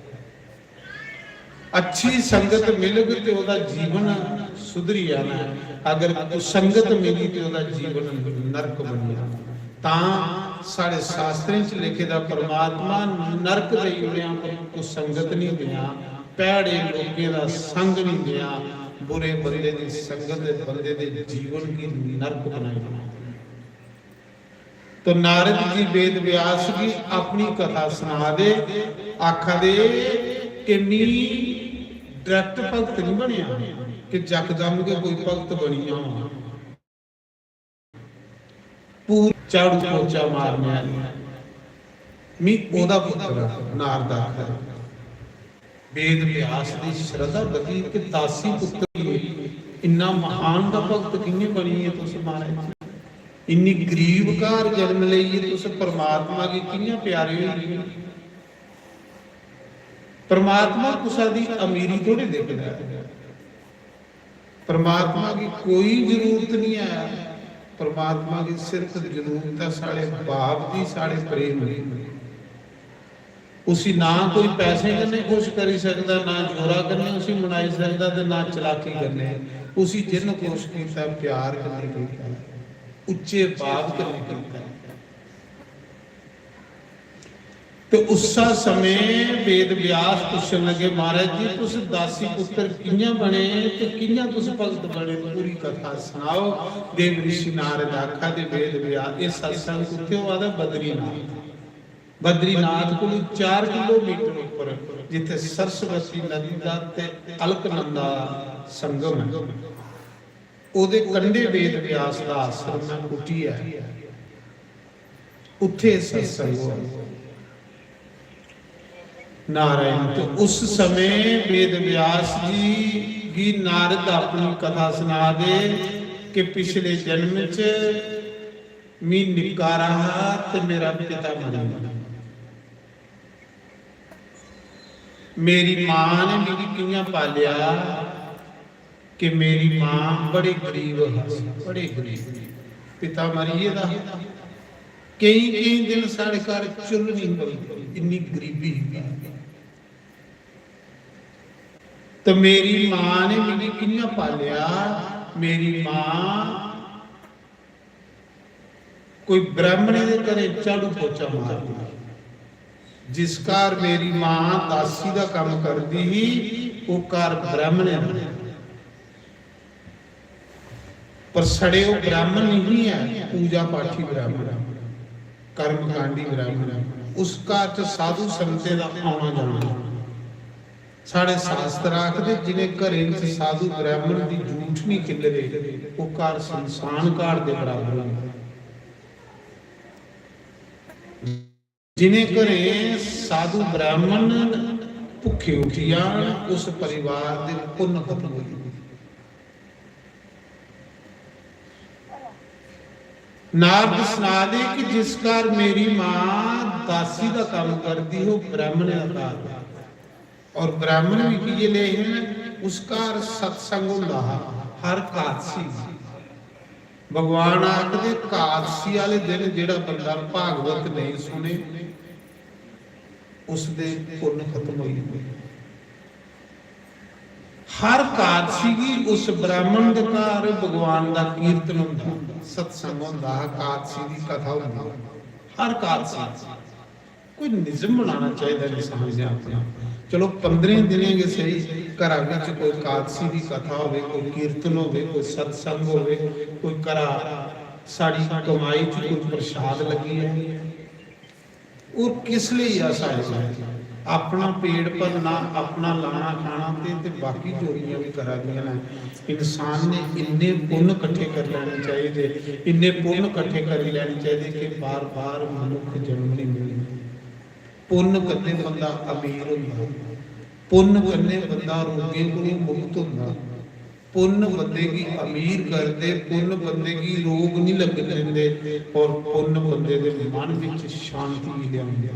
अच्छी संगत मिलग ते ओहदा जीवन सुधरी जाना है, अगर कुसंगत मिली ते ओहदा जीवन नरक बनी जाना। तां साढ़े शास्त्रें च लिखे दा, परमात्मा नरक देई ओड़ेआ पर कुसंगत नहीं देआ, भैड़े लोकें दा संग नहीं देआ, बुरे बंदे दी संगत दे बंदे दे जीवन गी नरक बनाई ओड़ना। तो नारद जी वेद व्यास गी अपनी कथा सना दे, आखा दे कि मी डायरेक्ट भगत नहीं बनया कि जकदम गै कोई भगत बनी जावां। पूरा झाड़ू पोचा मारने आह्ली, मी ओह्दा पुत्तर आं, नारद आखदा। वेद व्यास दी श्रद्धा बधी कि दासी पुत्तर होइयै इन्ना महान दा भगत कि'यां बनी गे तुस महाराज? इन्नी गरीब घर जन्म लेइयै तुस परमात्मा गी कि'यां प्यारे होई गे? परमात्मा कुसै दी अमीरी थोड़ी दिखदा ऐ। परमात्मा गी कोई जरूरत नहीं ऐ। परमात्मा गी सिर्फ जरूरत ऐ साढ़े भाव दी, साढ़े प्रेम दी। उसी ना कोई पैसे कन्नै खुश करी सकदा, ना जोरा कन्नै उसी मनाई सकदा ते ना चलाकी कन्नै। उसी जिन्न खुश कीता, प्यार कन्नै कीता, उच्चे भाव कन्नै कीता। ते उस्सा समें वेद व्यास पुच्छन लगे, "महाराज जी, तुस दासी पुत्र कि'यां बने ते कि'यां तुस भगत बने? पूरी कथा सनाओ।" देव ऋषि नारद आखा दे, "वेद व्यास, एह् सत्संग कुत्थै होआ दा?" "बद्रीनाथ।" बद्रीनाथ कोलू चार किलोमीटर उप्पर, जित्थै सरस्वती नदी दा ते अलकनंदा संगम ऐ, ओह्दे कंढे वेद व्यास दा आश्रम ऐ, कुटी ऐ, उत्थै सत्संग होआ। नारायण। तो उस समय वेद व्यास जी गी नारद अपनी कथा सना दे कि पिछले जन्म च मी निक्का रहा ते मेरा पिता मरी गेआ। मेरी मां ने मिगी कि'यां पालेआ कि मेरी मां बड़े गरीब हा, बड़े गरीब, पिता मरी गेदा हा। केईं केईं दिन साढ़े घर चुल्ल नहीं बलदी, इन्नी गरीबी ही। तो मेरी मां ने मिगी कि'यां पालेआ? मेरी मां कोई ब्राह्मणे दे घरे झाड़ू पोचा मारदी। जिस घर मेरी मां दासी दा कम्म करदी ही, ओह् घर ब्राह्मणे दा। पर सड़े ओह् ब्राह्मण नहीं ऐ, पूजा पाठी ब्राह्मण, कर्मकांडी ब्राह्मण। उस घर च साधु संतें दा औना जाना। साढ़े शास्त्र आखदे, जिनें घरें च साधु ब्राह्मण दी जूठ नहीं खिल्लरे, ओह् घर शमशान घाट दे बराबर होंदे। जिनें घरें साधु ब्राह्मण भुक्खे उठी जान, उस परिवार दे पुन्न खत्म होई जंदे। नारद सना दे कि जिस घर मेरी मां दासी दा कम्म करदी, ओह् ब्राह्मण दा घर। और ब्राह्मण भी की लेहे न, उस घर सत्संग होंदा हा हर कादसी। भगवान आखदे, कादसी आह्ले दिन जेह्ड़ा बंदा भागवत नेईं सुने, उसदे पुन्न खत्म होई जंदे। हर कादसी गी उस ब्राह्मण दे घर भगवान दा कीर्तन होंदा, सत्संग होंदा, कादसी दी कथा होंदी, हर कादसी। कोई निजम बनाना चाहिदा इंसान ने अपना। चलो, पंदरें दिनें गै सेही, घरा बिच कोई कादसी दी कथा होवे, कोई कीर्तन होवे, कोई सत्संग होवे, कोई घरा साढ़ी कमाई च कोई प्रसाद लग्गी जाए। और किस लेई अस आए हैं? अपना पेट भरना, अपना लाना खाना ते, ते बाकी जोड़ियां भी करा दियां न। इंसान ने इन्ने पुन्न कट्ठे करी लैने चाहिए, इन्ने पुन्न कट्ठे करी लैने चाहिए कि बार-बार मनुख जन्म नहीं मिलना। पुन्न कन्नै बंदा अमीर होंदा, पुन्न कन्नै बंदा रोगें कोलों मुक्त होंदा, पुन्न बंदे गी अमीर करदे, पुन्न बंदे गी रोग नहीं लगन देंदे और पुन्न बंदे दे मन विच शांति लेआउंदे।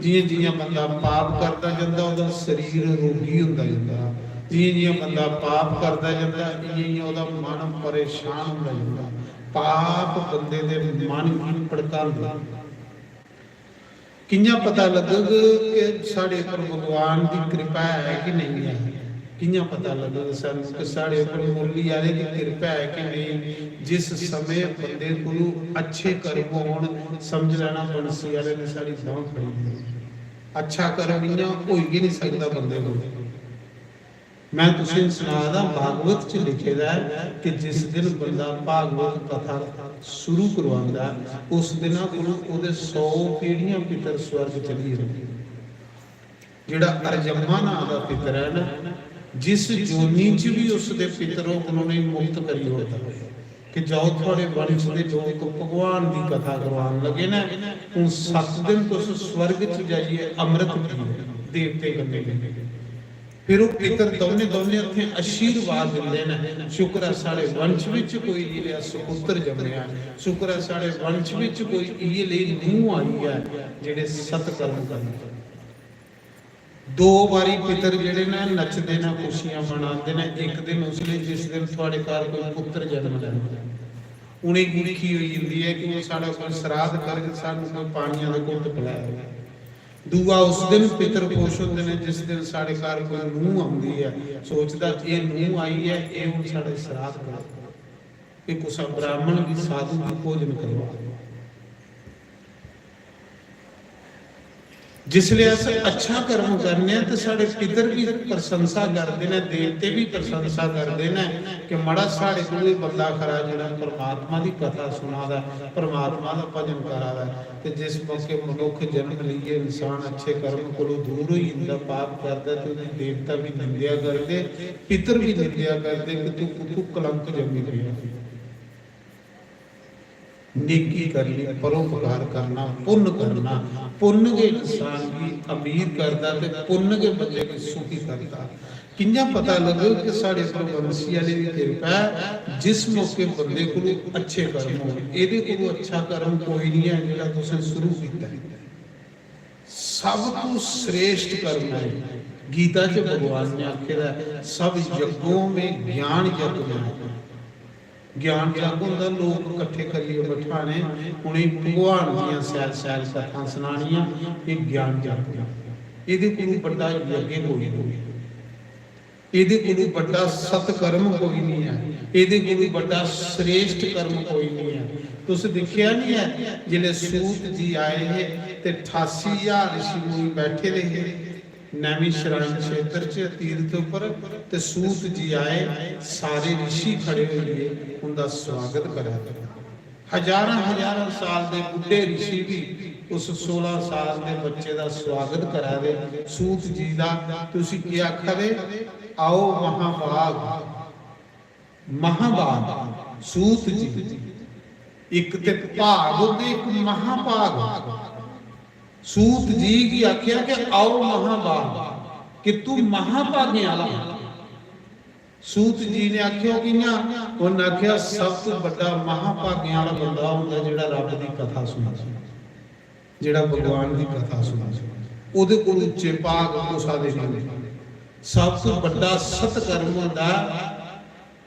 जियां जियां बंदा पाप करदा जंदा, ओह्दा शरीर रोगी होंदा जंदा। जियां जियां बंदा पाप करदा जंदा, इयां इयां ओह्दा मन परेशान होंदा जंदा। पाप बंदे दे मन गी भड़कांदे। कि'यां पता लग्गग कि साढ़े पर भगवान दी किरपा है कि नेईं है? कि'यां पता लग्गग सानूं कि साढ़े पर मुरली आह्ले दी किरपा है कि नेईं? जिस समें बंदे कोलू अच्छे कर्म होन, समझ लैना बंसी आह्ले ने साढ़ी बांह फड़ी दी। अच्छा कर्म इ'यां होई गै निं सकदा बंदे कोल। मैं तुसें सना दा, भागवत च लिखे दा ऐ कि जिस दिन बंदा भागवत कथा शुरू करवांदा ऐ, उस दिना कोलू ओह्दे सौ पीढ़ियां पितर स्वर्ग चली जंदे। जेह्ड़ा अरजम्मा नां दा पितर ऐ ना, जिस जोनी च बी उस दे पितर होङन, उ'नेंगी मुक्त करी ओड़दा कि जाओ, थुआढ़े वंश दे लोक भगवान दी कथा करवान लगे न, हून सत्त दिन तुस स्वर्ग च जाइयै अमृत पियो, देवते कन्नै मिलियै। फिर ओह् पितर दौनें, दौनें हत्थें आशीर्वाद दिंदे न, शुक्र ऐ साढ़े वंश बिच कोई इ'यै सुपुत्र जम्मेआ, शुक्र ऐ साढ़े वंश बिच कोई इ'यै लेई नूंह् आई ऐ, जेह्ड़े सत्कर्म करन। दो बारी पितर जेह्ड़े न, नचदे न, खुशियां मनांदे न। इक दिन उसलै, जिस दिन थुआढ़े घर कोई पुत्र जन्म लैंदा, उ'नेंगी खुशी होई जंदी ऐ कि ओह् साढ़ा कोई सराध करग, सानूं कोई पानियां दे घुट्ट पलैग। दूआ, उस दिन पितर खुश होंदे न जिस दिन साढ़े घर कोई नूंह् औंदी ऐ, सोचदा, "एह् नूंह् आई ऐ, एह् हून साढ़े सराध करग।" कि कुसै ब्राह्मण गी, साधु गी भोजन करवाओ। जिसलै अस अच्छा कर्म करने आं ते साढ़े पितर बी प्रशंसा करदे न, देवते बी प्रशंसा करदे न कि मड़ा, साढ़े कोल एह् बंदा खरा जेह्ड़ा परमात्मा दी कथा सुना दा, परमात्मा दा भजन करा दा। ते जिस मौके मनुक्ख जन्म लेइयै इंसान अच्छे कर्म कोलों दूर होई जंदा, पाप करदा, ते ओह्दी देवता बी निंदेआ करदे, पितर बी निंदेआ करदे कि तूं कुत्थूं कलंक जम्मी पेआ। नेकी करनी, परोपकार करना, पुन्न करना, पुन्न गै इंसान गी अमीर करदा ते पुन्न गै बंदे गी सुखी करदा। कि'यां पता लग्गग कि साढ़े पर बंसी आह्ले दी किरपा ऐ? जिस मौके बंदे कोलू अच्छे कर्म होन, एह्दे कोलू अच्छा कर्म कोई निं ऐ जेह्ड़ा तुसें शुरू कीता ऐ। सब तू श्रेष्ठ कर्म ऐ। गीता च भगवान ने आखे दा ऐ, "सब यज्ञों में ज्ञान यज्ञ में।" ज्ञान यज्ञ होंदा, लोक कट्ठे करियै बठाने, उ'नेंगी भगवान दियां शैल शैल कथां सनानियां, एह् ज्ञान यज्ञ। एह्दे कोलू बड्डा यज्ञ कोई नहीं। एह्दे कोलू बड्डा सत्कर्म कोई नहीं ऐ, एह्दे कोलू बड्डा श्रेष्ठ कर्म कोई नहीं ऐ। तुस दिक्खेआ नहीं ऐ, जिसलै सूत जी आए हे ते ठासी ज्हार ऋषि मुनि बैठे दे हे नैमिषारण्य क्षेत्र च, तीर्थ उप्पर, ते सूत जी आए, सारे ऋषि खड़े होइयै उंदा स्वागत करा दे। हजारां हजारां साल दे बुड्ढे ऋषि भी उस सोलां साल दे बच्चे दा स्वागत करा दे। सूत जी दा, ते उसी केह् आखा दे? "आओ महाभाग।" महाभाग सूत जी, इक ते भाग होंदे, इक महाभाग। सूत जी गी आखेआ कि "आओ महाभाग", कि तू महाभागें आह्ला ऐ। सूत जी ने आखेआ, "ओह् कि'यां?" उ'न्नै आखेआ, "सब तू बड्डा महाभागें आह्ला बंदा होंदा जेह्ड़ा रब्ब दी कथा सुनदा, जेह्ड़ा भगवान दी कथा सुनदा, ओह्दे कोल उच्चे भाग कुसा दे नेईं होंदे। सब तू बड्डा सत्कर्म होंदा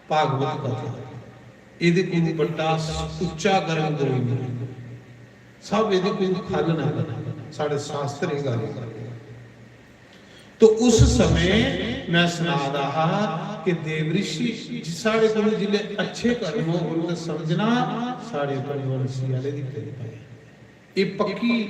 भागवत कथा, एह्दे कोल बड्डा उच्चा कर्म कोई नेईं।" सब एह्दे कोल खल्ल न, साढ़े शास्त्र एह् गल्ल करदे। तो उस समय मैं सना दा हा कि देवऋषि, साढ़े कोल जिसलै अच्छे कर्म होन ते समझना साढ़े पर बंसी आह्ले दी किरपा ऐ। एह् पक्की,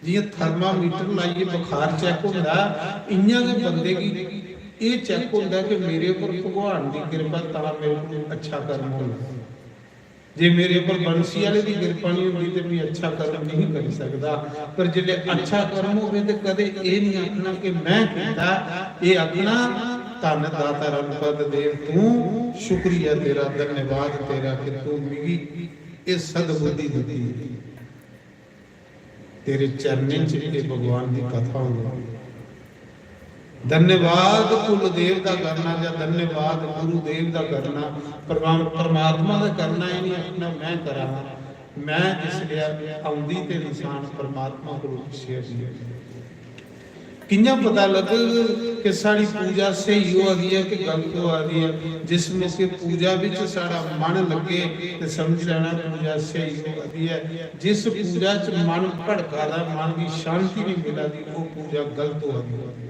जि'यां thermometer लाइयै बुखार check होंदा, इ'यां गै बंदे गी एह् check होंदा कि मेरे उप्पर भगवान दी किरपा, तां मेरे कोल अच्छा कर्म होना। जे मेरे उप्पर बंसी आह्ले दी किरपा नहीं होंदी ते मैं अच्छा कर्म नहीं करी सकदा। पर जिसलै अच्छा कर्म होवे ते कदें एह् नहीं आखना कि मैं कीता, एह् आखना, "धन दाता रघुपत देव तूं, शुक्रिया तेरा, धन्यवाद तेरा कि तूं मिगी एह् सद्बुद्धि दित्ती।" तेरे चरणें च एह् भगवान दी कथा होनी। धन्यवाद कुलदेव दा करना जां धन्यवाद गुरुदेव दा करना, परमा-, परमात्मा दा करना, एह् निं आखना मैं करां। मैं जिसलै औंदी ते इंसान परमात्मा कोल पुच्छेआ जी। कि'यां पता लग्गग कि साढ़ी पूजा स्हेई होआ दी ऐ कि गलत होआ दी ऐ? जिस मौके पूजा बिच साढ़ा मन लग्गे ते समझी लैना पूजा स्हेई होआ दी ऐ। जिस पूजा च मन भड़का दा, मन गी शांति नहीं मिला दी, ओह् पूजा गलत होआ दी।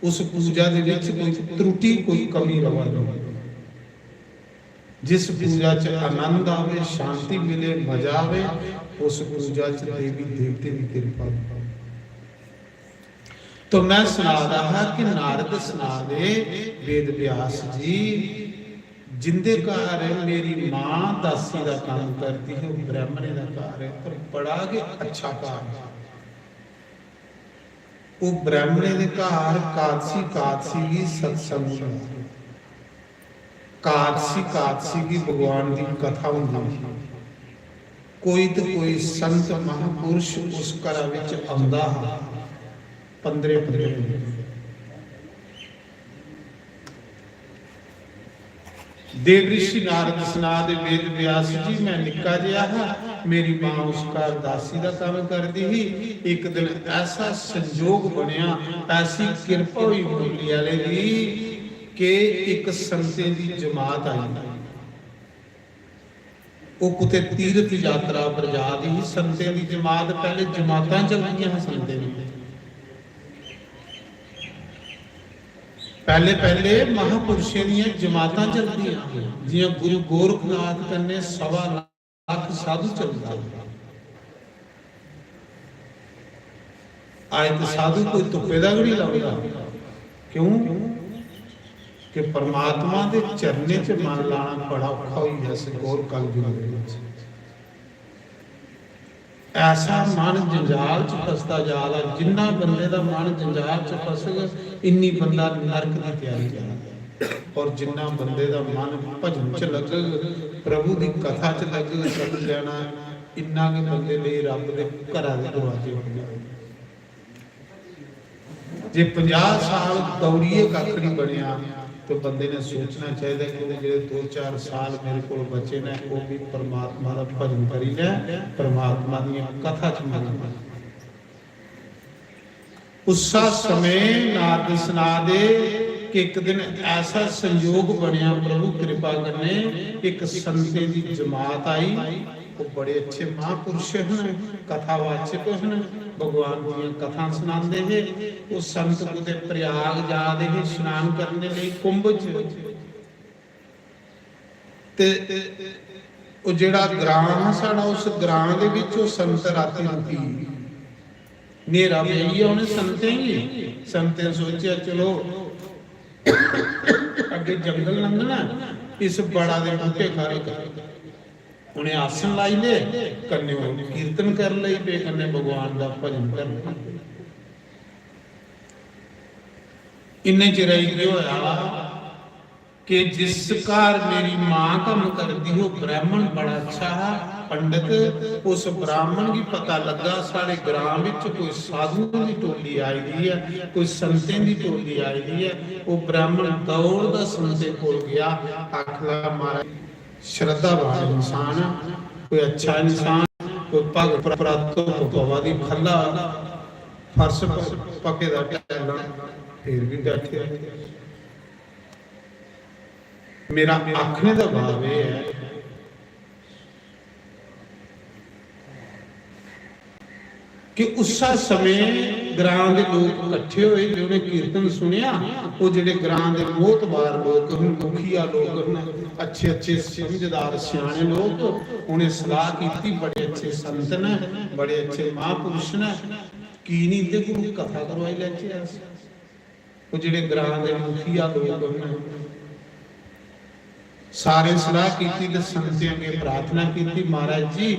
उस पूजा दे विच कोई त्रुटि, कोई कमी रवा दी। जिस पूजा च आनंद आवे, शांति मिले, मजा आवे, उस पूजा च देवी देवते दी किरपा होवे। तो मैं सना दा हा कि नारद सना दे, "वेद व्यास जी, जिंदे घर मेरी मां दासी दा कम्म करदी ही, ओह् ब्राह्मणे दा घर ऐ, पर बड़ा गै अच्छा घर ऐ। ओह् ब्राह्मणे दे घर कादसी कादसी गी सत्संग होंदा।" कादसी कादसी गी भगवान दी कथा होंदी ही। कोई ते कोई संत महापुरुष उस घरा विच आंदा हा, पंदरें पंदरें दिन। देव ऋषि नारद सना दे, "वेद व्यास जी, मैं निक्का जेहा हा, मेरी मां उस घर दासी दा कम्म करदी ही। इक दिन ऐसा संजोग बनेआ, ऐसी किरपा होई मुरली आह्ले दी कि इक संतें दी जमात आई।" ओह् कुतै तीर्थ यात्रा पर जा दी ही, संतें दी जमात, पैह्ले जमातां चलदियां हियां संतें दियां। पैह्ले, पैह्ले महापुरुषें दियां जमातां चलदियां हियां, जि'यां गुरु गोरखनाथ कन्नै सवा लक्ख साधु चलदा। अज्ज ते साधु कोई तुप्पे दा गै निं लभदा। क्यों? कि परमात्मा दे चरणें च मन लाना बड़ा औखा होई गेआ इस घोर कलयुग दे विच। ऐसा मन जंजाल च फसदा जा दा, जिन्ना बंदे दा मन जंजाल च फसग, इन्नी बंदा नरक दी त्यारी करदा। और जिन्ना बंदे दा मन भजन च लगग, प्रभु दी कथा च लगग, सत लैना, इन्ना गै बंदे लेई रब दे घरा दे दरवाजे खु'ल्ले होंदे। जे पंजाह साल दौड़ियै कक्ख निं बनेआ, तो बंदे ने सोचना चाहिदा कि ओह् जेह्ड़े दो चार साल मेरे कोल बचे ने, ओह् भी परमात्मा दा भजन करी लै, परमात्मा दियां कथा च मन ला। उस्सा समें नारद सना दे कि इक दिन ऐसा संयोग बनेआ प्रभु कृपा कन्नै, इक संतें दी जमात आई। ओह् बड़े अच्छे महापुरुष हन, कथावाचक हन, भगवान दियां कथां सनांदे हे। ओह् संत कुतै प्रयाग जा दे हे स्नान करने लेई कुंभ च, ते ओह् जेह्ड़ा ग्रां हा साढ़ा, उस ग्रां दे बिच ओह् संत रातीं रुकी गे। न्हेरा पेई गेआ उ'नें संतें गी। संतें सोचेआ, "चलो, अग्गें जंगल लंघना, इस बड़ा दे बूह्टे खारे कर।" उ'नें आसन लाई ले, कन्नै ओह् कीर्तन कर लगी पे, कन्नै भगवान दा भजन करन लगी पे। इन्ने चिरै च केह् होआ कि जिस घर मेरी मां कम्म करदी ही, ओह् ब्राह्मण बड़ा अच्छा हा, पंडित, उस ब्राह्मण गी पता लग्गा साढ़े ग्रां बिच कोई साधुएं दी टोली आई दी ऐ, कोई संतें दी टोली आई दी ऐ। ओह् ब्राह्मण दौड़दा संतें कोल गेआ, आखदा, "महाराज, श्रद्धावान इंसान, कोई अच्छा इंसान, कोई भगत, परा धुप्प पवा दी, ख'ल्ला फर्श प-, पक्के दा टैलां, फिर भी बैठे।" मेरा आखने दा भाव एह् ऐ कि उस्सा समें ग्रां दे लोक कट्ठे होए ते उ'नें कीर्तन सुनेआ। ओह् जेह्ड़े ग्रां दे मोतबार लोक हन, मुखिया लोक हन, अच्छे अच्छे समझदार स्याने लोक, उ'नें सलाह कीती, बड़े अच्छे संत न, बड़े अच्छे महापुरुष न, की निं इं'दे कोल कथा करवाई लैचे अस? ओह् जेह्ड़े ग्रां दे मुखिया लोक न, सारें सलाह कीती ते संतें अग्गें प्रार्थना कीती, "महाराज जी,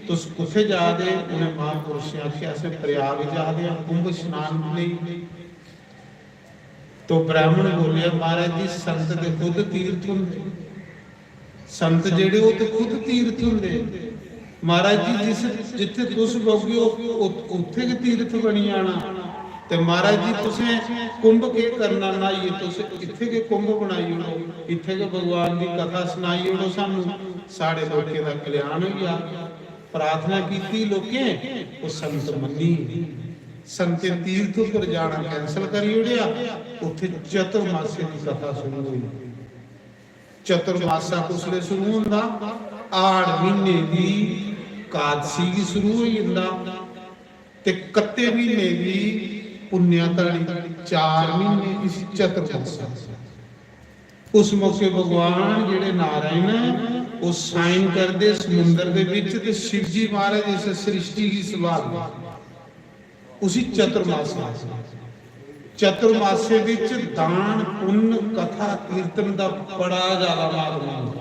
तुस कुत्थै जा दे?" उ'नें महापुरुषें आखेआ, "असें प्रयाग जा दे आं, कुंभ स्नान लेई।" तो ब्राह्मण बोलेआ, "महाराज जी, संत ते खुद तीर्थ होंदे।" संत जेह्ड़े, ओह् ते खुद तीर्थ होंदे। महाराज जी, जिस, जित्थै तुस बौह्गे ओ, उत-, उत्थै गै तीर्थ बनी जाना। ते महाराज जी, तुसें कुंभ केह् करना न्हाइयै? तुस इत्थै गै कुंभ बनाई ओड़ो, इत्थै गै भगवान दी कथा सनाई ओड़ो सानू, साढ़े लोकें दा कल्याण होई जा। प्रार्थना कीती लोकें, ओह् संत मन्नी। संतें तीर्थ उप्पर जाना cancel करी ओड़ेआ, उत्थै चतुर्मासे दी कथा शुरू होई। चतुर्मासा कुसलै शुरू होंदा? हाड़ म्हीने दी कादसी गी शुरू होई जंदा ते कत्ते म्हीने दी पुन्नेआ धड़ी, चार म्हीने इस चतुर्मासा। उस मौके भगवान जेह्ड़े नारायण न, ओह् साइन करदे समुंदर दे बिच ते शिवजी महाराज इस सृष्टि गी संभालदे। उसी चतुर्मास आखदे। चतुर्मासे बिच दान, पुन्न, कथा, कीर्तन दा बड़ा ज्यादा महत्व होंदा।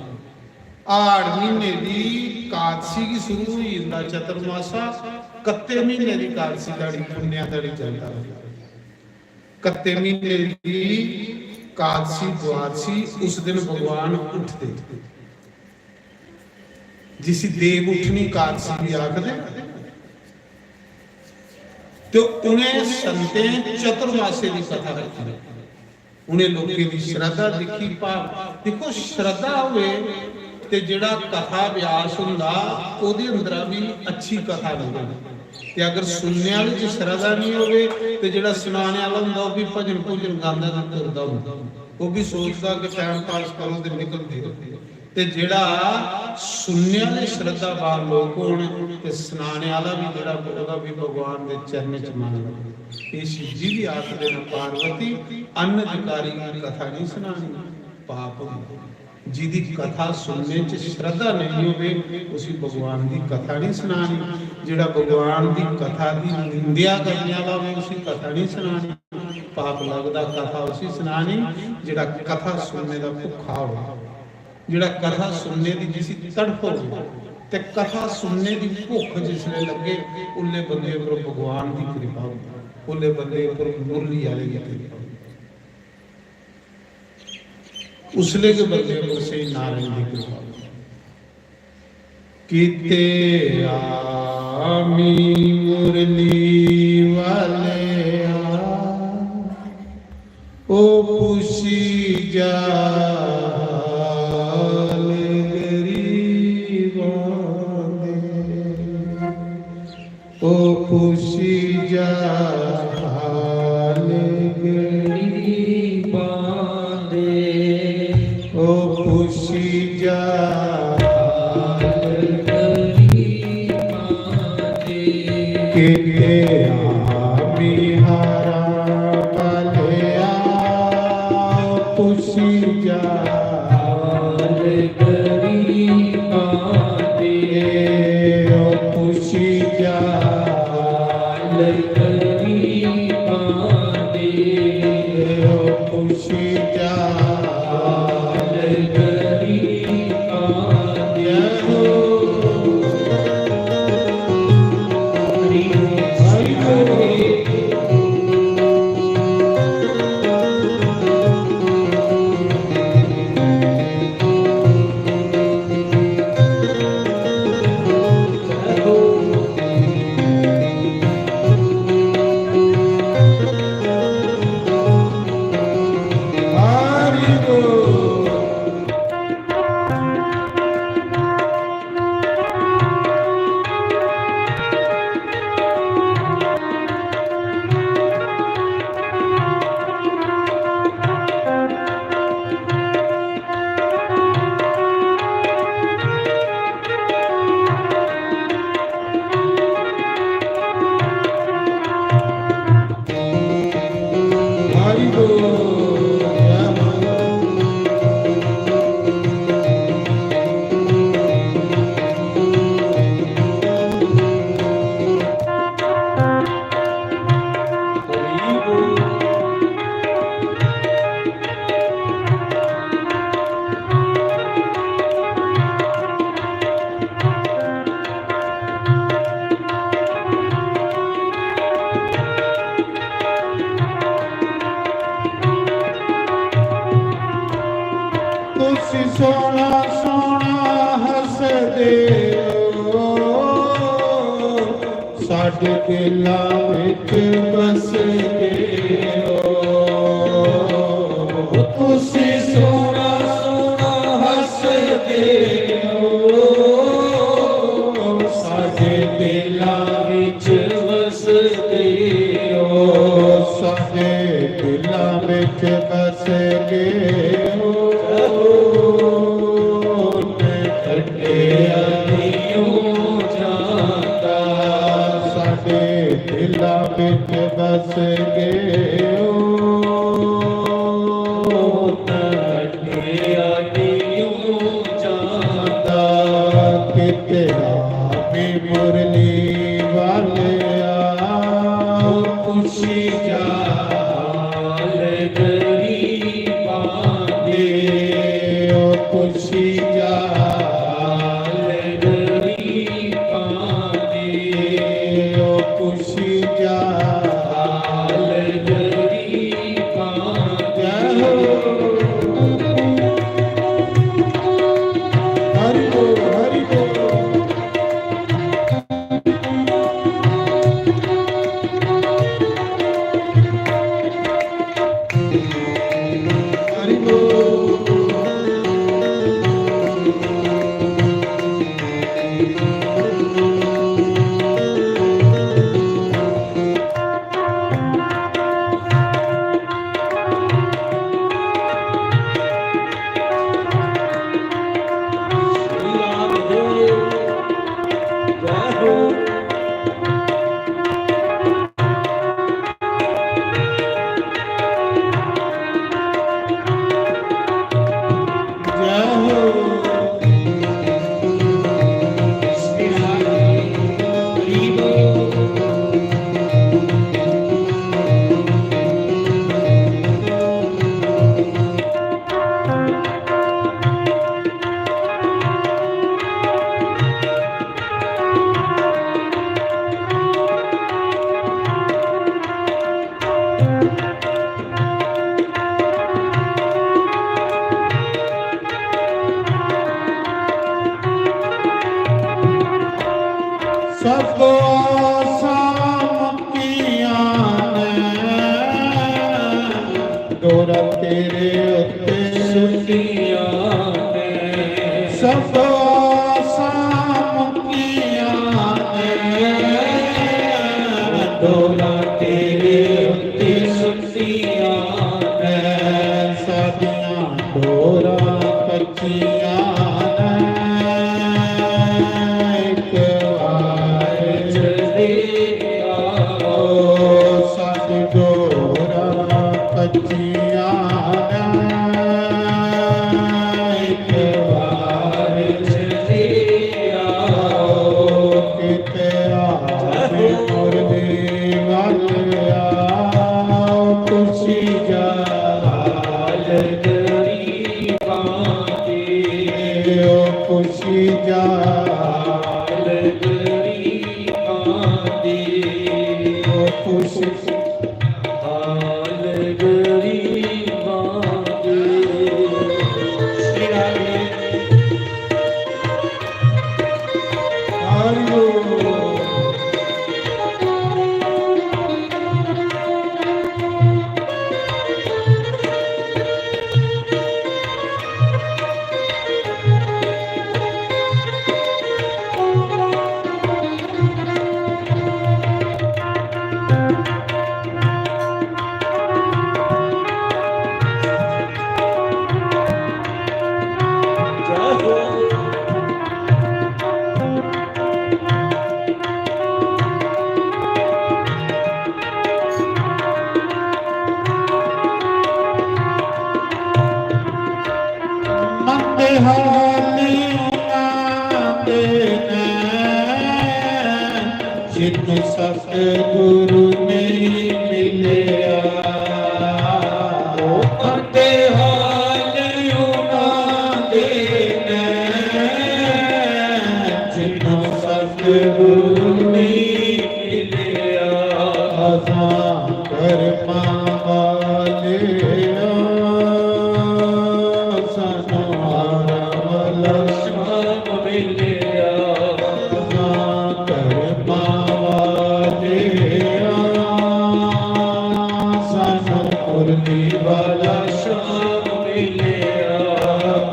हाड़ म्हीने दी कादसी गी शुरू होई जंदा चतुर्मासा, कत्ते म्हीने दी कादसी धड़ी, पुन्नेआ धड़ी चलदा। कत्ते म्हीने दी कादसी, द्वादसी, उस दिन भगवान उठदे, जिसी देव उठनी कादसी बी आखदे। ते उ'नें संतें चतुर्मासे दी कथा रखी, उ'नें लोकें दी श्रद्धा दिक्खी, भाव दिक्खो, श्रद्धा होवे ते जेह्ड़ा कथा व्यास होंदा, ओह्दे अंदरा बी अच्छी कथा निकलदी। ते अगर सुनने आह्ले च श्रद्धा निं होवे ते जेह्ड़ा सनाने आह्ला होंदा, ओह् बी भजन भुजन गांदा ते तुरदा होंदा, ओह् बी सोचदा कि time pass करो ते निकलदे र'वो। ते जेह्ड़ा सुनने आह्ले श्रद्धावान लोक होन ते सनाने आह्ला बी जेह्ड़ा, ओह्दा बी भगवान दे चरणें च मन लग्गे। एह् शिव जी बी आखदे न, "पार्वती, अनधिकारी गी कथा नहीं सनानी, पाप होंदा।" जिदी कथा सुनने च श्रद्धा नहीं होवे, उसी भगवान दी कथा नहीं सनानी। जेह्ड़ा भगवान दी कथा दी निंदेआ करने आह्ला होवे, उसी कथा नहीं सनानी। पाप लगदा कथा उसी सनानी, जेह्ड़ा कथा सुनने दा भुक्खा होवे, जेह्ड़ा कथा सुनने दी जिसी तड़फ होवे, ते कथा सुनने दी भुक्ख जिसलै लग्गे, उल्ले बंदे उप्पर भगवान दी कृपा होंदी, उल्ले बंदे उप्पर मुरली आह्ले दी कृपा होंदी। उसले गै बंदे उप्पर स्हेई नारायण दी कृपा होंदी। किते आमी मुरली वाले आ, ओ पुछी जा हाल गरीबां दे। ओ पुछी जा हाल गरीबां दे। ओ पुछी जा हाल गरीबां दे। किते आमी हारा भलेआ, ओ पुछी जा हाल गरीबां दे। ओ पुछी जा हाल गरीबां दे। ओ पुछी जा हाल गरीबां दे। हरि बोल। तुसी सोहना सोहना हसदे ओ, साडे दिलां विच बसदे ओ। तुसी सोहना सोहना हसदे ओ, साडे दिलां विच बसदे ओ। साडे दिलां विच बसदे ओ। कढिया नहीं जांदा। साडे दिलां विच बस गए ओ। कढिया नहीं जांदा। किते आमी मुरली वाले आ, ओ पुछी जा सब आसां मुक्कियां न, डोरा तेरे उत्ते सुटियां न। सब आसां मुक्कियां न, डोरा तेरे उत्ते सुटियां न। साडियां डोरां कच्चियां न, इक बार जल्दी आओ। साडी डोरां कच्चियां न, इक बार जल्दी आओ। किते आवे मुरली वाले आओ, खुशी जाल गरीबां दी, ओ खुशी जाल गरीबां दी, ओ खुशी हाल गरीबां दे। श्री राधे। हरि बोल। मंदे हाल उन्हां दे न, जिन्नू सतगुरु नहीं मिलया। ओ मंदे हाल उन्हां दे न, जिन्नू सतगुरु नहीं मिलया। असां करमां वाले आं, सानू हारां वाला श्याम मिलया। असां करमां वाले आं, सानू मुरली वाला श्याम मिलया।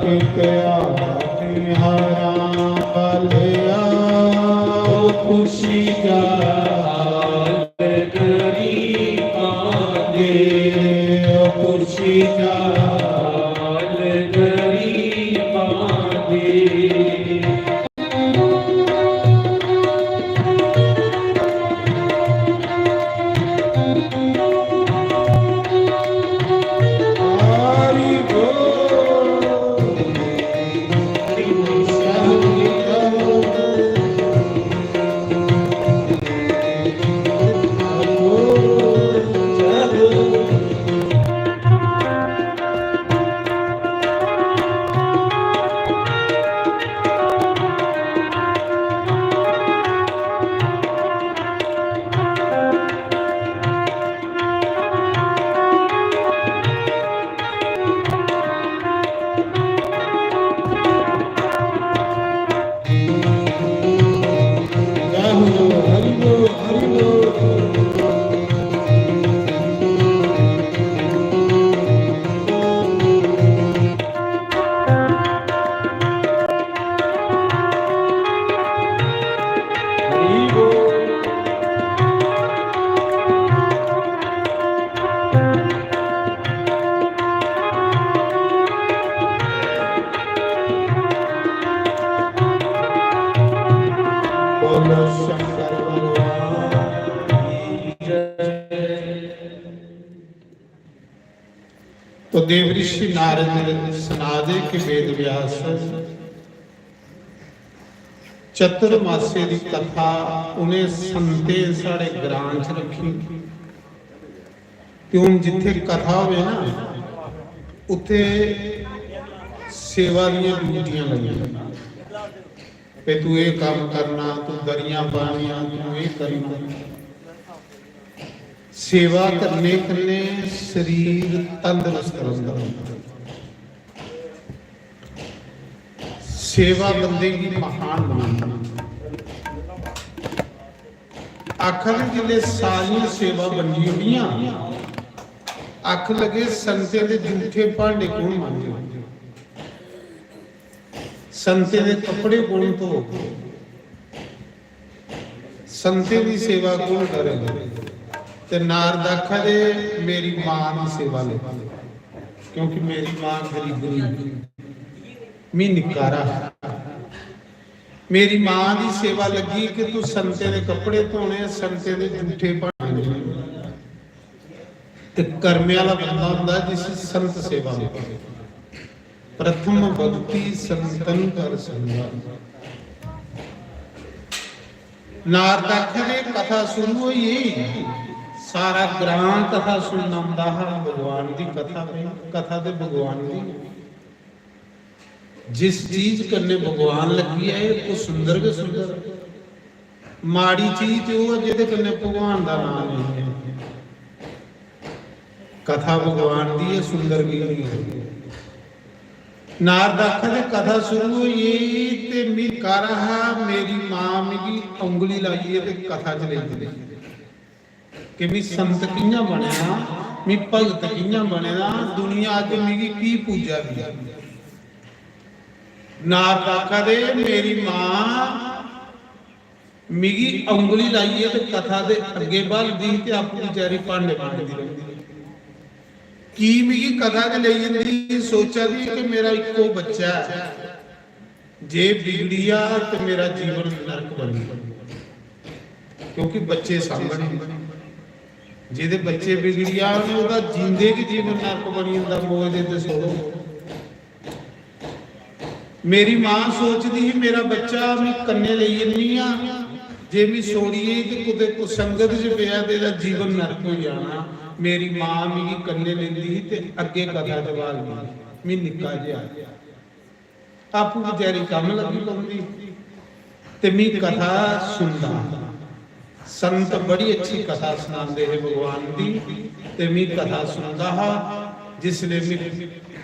किते आवे हारां वाले आओ, खुशी जाल गरीबां दे, ओ खुशी जाल गरीबां दे। तो देव ऋषि नारद सना दे कि वेद व्यास चतुर्मासे दी कथा उ'नें संतें साढ़े ग्रां च रक्खी। ते हून जित्थै कथा होवे ना, उत्थै सेवा दियां ड्यूटियां लग्गी। ते तू एह् कम्म करना, तू दरियां पानियां, तू एह् करना। सेवा करने कन्नै शरीर तंदरुस्त रौंह्दा। सेवा बंदे गी महान बनांदी। आखा दे जिसले सारियां सेवा बंडी ओड़ियां, आख लगे, संतें दे जूठे भांडे कौन मांजे? संतें दे कपड़े कौन धो? संतें दी सेवा कौन करे? ते नारद आखा दे, मेरी मां दी सेवा ले, क्योंकि मेरी मां गरीबनी, मी निक्का हारा। मेरी मां दी सेवा लगी कि तू संतें दे कपड़े धोने, संतें दे जूठे भांडे। ते कर्मे आह्ला बंदा होंदा जिसी संत सेवा मिले। प्रथम भक्ति संतन कर संगा। नारद आखदे, कथा शुरू होई, सारा ग्रां कथा सुनना औंदा हा। भगवान दी कथा, कथा ते भगवान दी। जिस चीज कन्नै भगवान लग्गी जाए, ओह् सुंदर गै सुंदर। माड़ी चीज ते ओह् ऐ जेह्दे कन्नै भगवान दा नांऽ नेईं ऐ। कथा भगवान दी ऐ, सुंदर की नेईं ऐ? नारद आखदे, कथा शुरू होई ते मी कर हा, मेरी मां मिगी उंगली लाइयै ते कथा च लेई जंदी कि मी संत कि'यां बनेआ, मी भगत कि'यां बनेआ, दुनिया अज्ज मिगी की पूजा दी। नारद आखा दे, मेरी मां मिगी उंगली लाइयै ते कथा दे अग्गे बलदी ही ते आपूं बेचारी भांडे मांजदी रौंह्दी। की मिगी कथा च लेई जंदी? सोचा दी कि मेरा इक्को बच्चा ऐ, जे बिगड़ी जा ते मेरा जीवन नरक बनी जा, क्योंकि बच्चे सामने, जेह्दे बच्चे बिगड़ी जान, ओह्दा जींदे गै जीवन नरक बनी जंदा। मोए दे ते छोड़ो। मेरी मां सोचदी ही, मेरा बच्चा मी कन्नै लेई जन्नी आं, जे मी छोड़ियै ते कुतै कुसंगत च पेआ ते एह्दा जीवन नरक होई जाना। मेरी मां मिगी कन्नै लेंदी ही ते अग्गें कथा च बालदी ही। मी निक्का जेहा, आपूं बेचारी कम्म लगी पौंदी ते मी कथा सुनदा। संत बड़ी अच्छी कथा सनांदे हे भगवान दी, ते मी कथा सुनदा हा। जिसले मी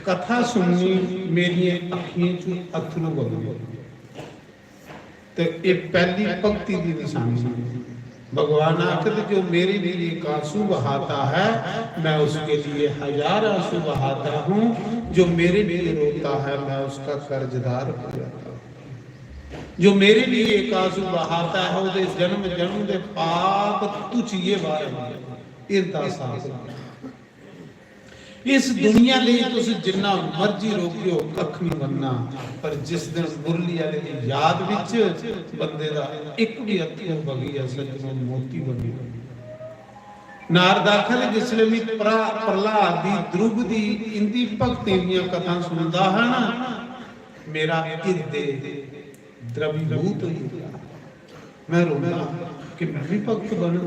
कथा सुननी, मेरियें अक्खियें च अत्थरू बगदे। ते एह् पैह्ली भक्ति दी नशानी। भगवान आखदे, जो मेरे लिए एक आंसू बहाता है, मैं उसके लिए हजार आंसू बहाता हूँ। जो मेरे लिए रोता है, मैं उसका कर्जदार हो जाता हूँ। जो मेरे लिए एक आंसू बहाता है, ओह्दे जन्म जन्म दे पाप धुचियै बाहर आंदे, हिरदा साफ होंदा। इस दुनिया लेई तुस जिन्ना मर्जी रोकेओ, कक्ख नहीं बनना, पर जिस दिन मुरली आह्ले दी याद विच बंदे दा इक भी अत्थरू बगी जा, सज्जनो, मोती बनी। नारद आखदे, जिसलै मैं प्रा-, प्रह्लाद दी, ध्रुव दी, इंदी भक्तें दियां कथां सुनदा हा ना, मेरा हिरदे द्रवीभूत होई जंदा। मैं रोंदा कि मैं भी भक्त बनां,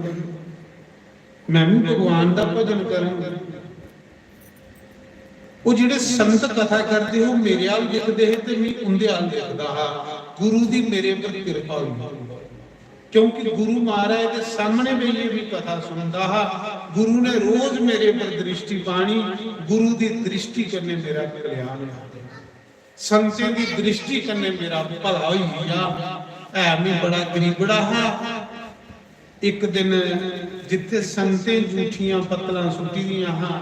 मैं भी भगवान दा भजन करां। ओह् जेह्ड़े संत कथा करदे हे, ओह् मेरे अल दिखदे हे ते मैं उंदे अल दिखदा हा। गुरु दी मेरे पर किरपा होई, क्योंकि गुरु महाराज दे सामने बेहियै भी कथा सुनदा हा। गुरु ने रोज मेरे पर दृष्टि पानी, गुरु दी दृष्टि कन्नै मेरा कल्याण होया। संतें दी दृष्टि कन्नै मेरा भला होई गेआ। है मैं बड़ा गरीबड़ा हा। इक दिन जित्थे संतें जूठियां पत्तलां सुट्टी दियां हा,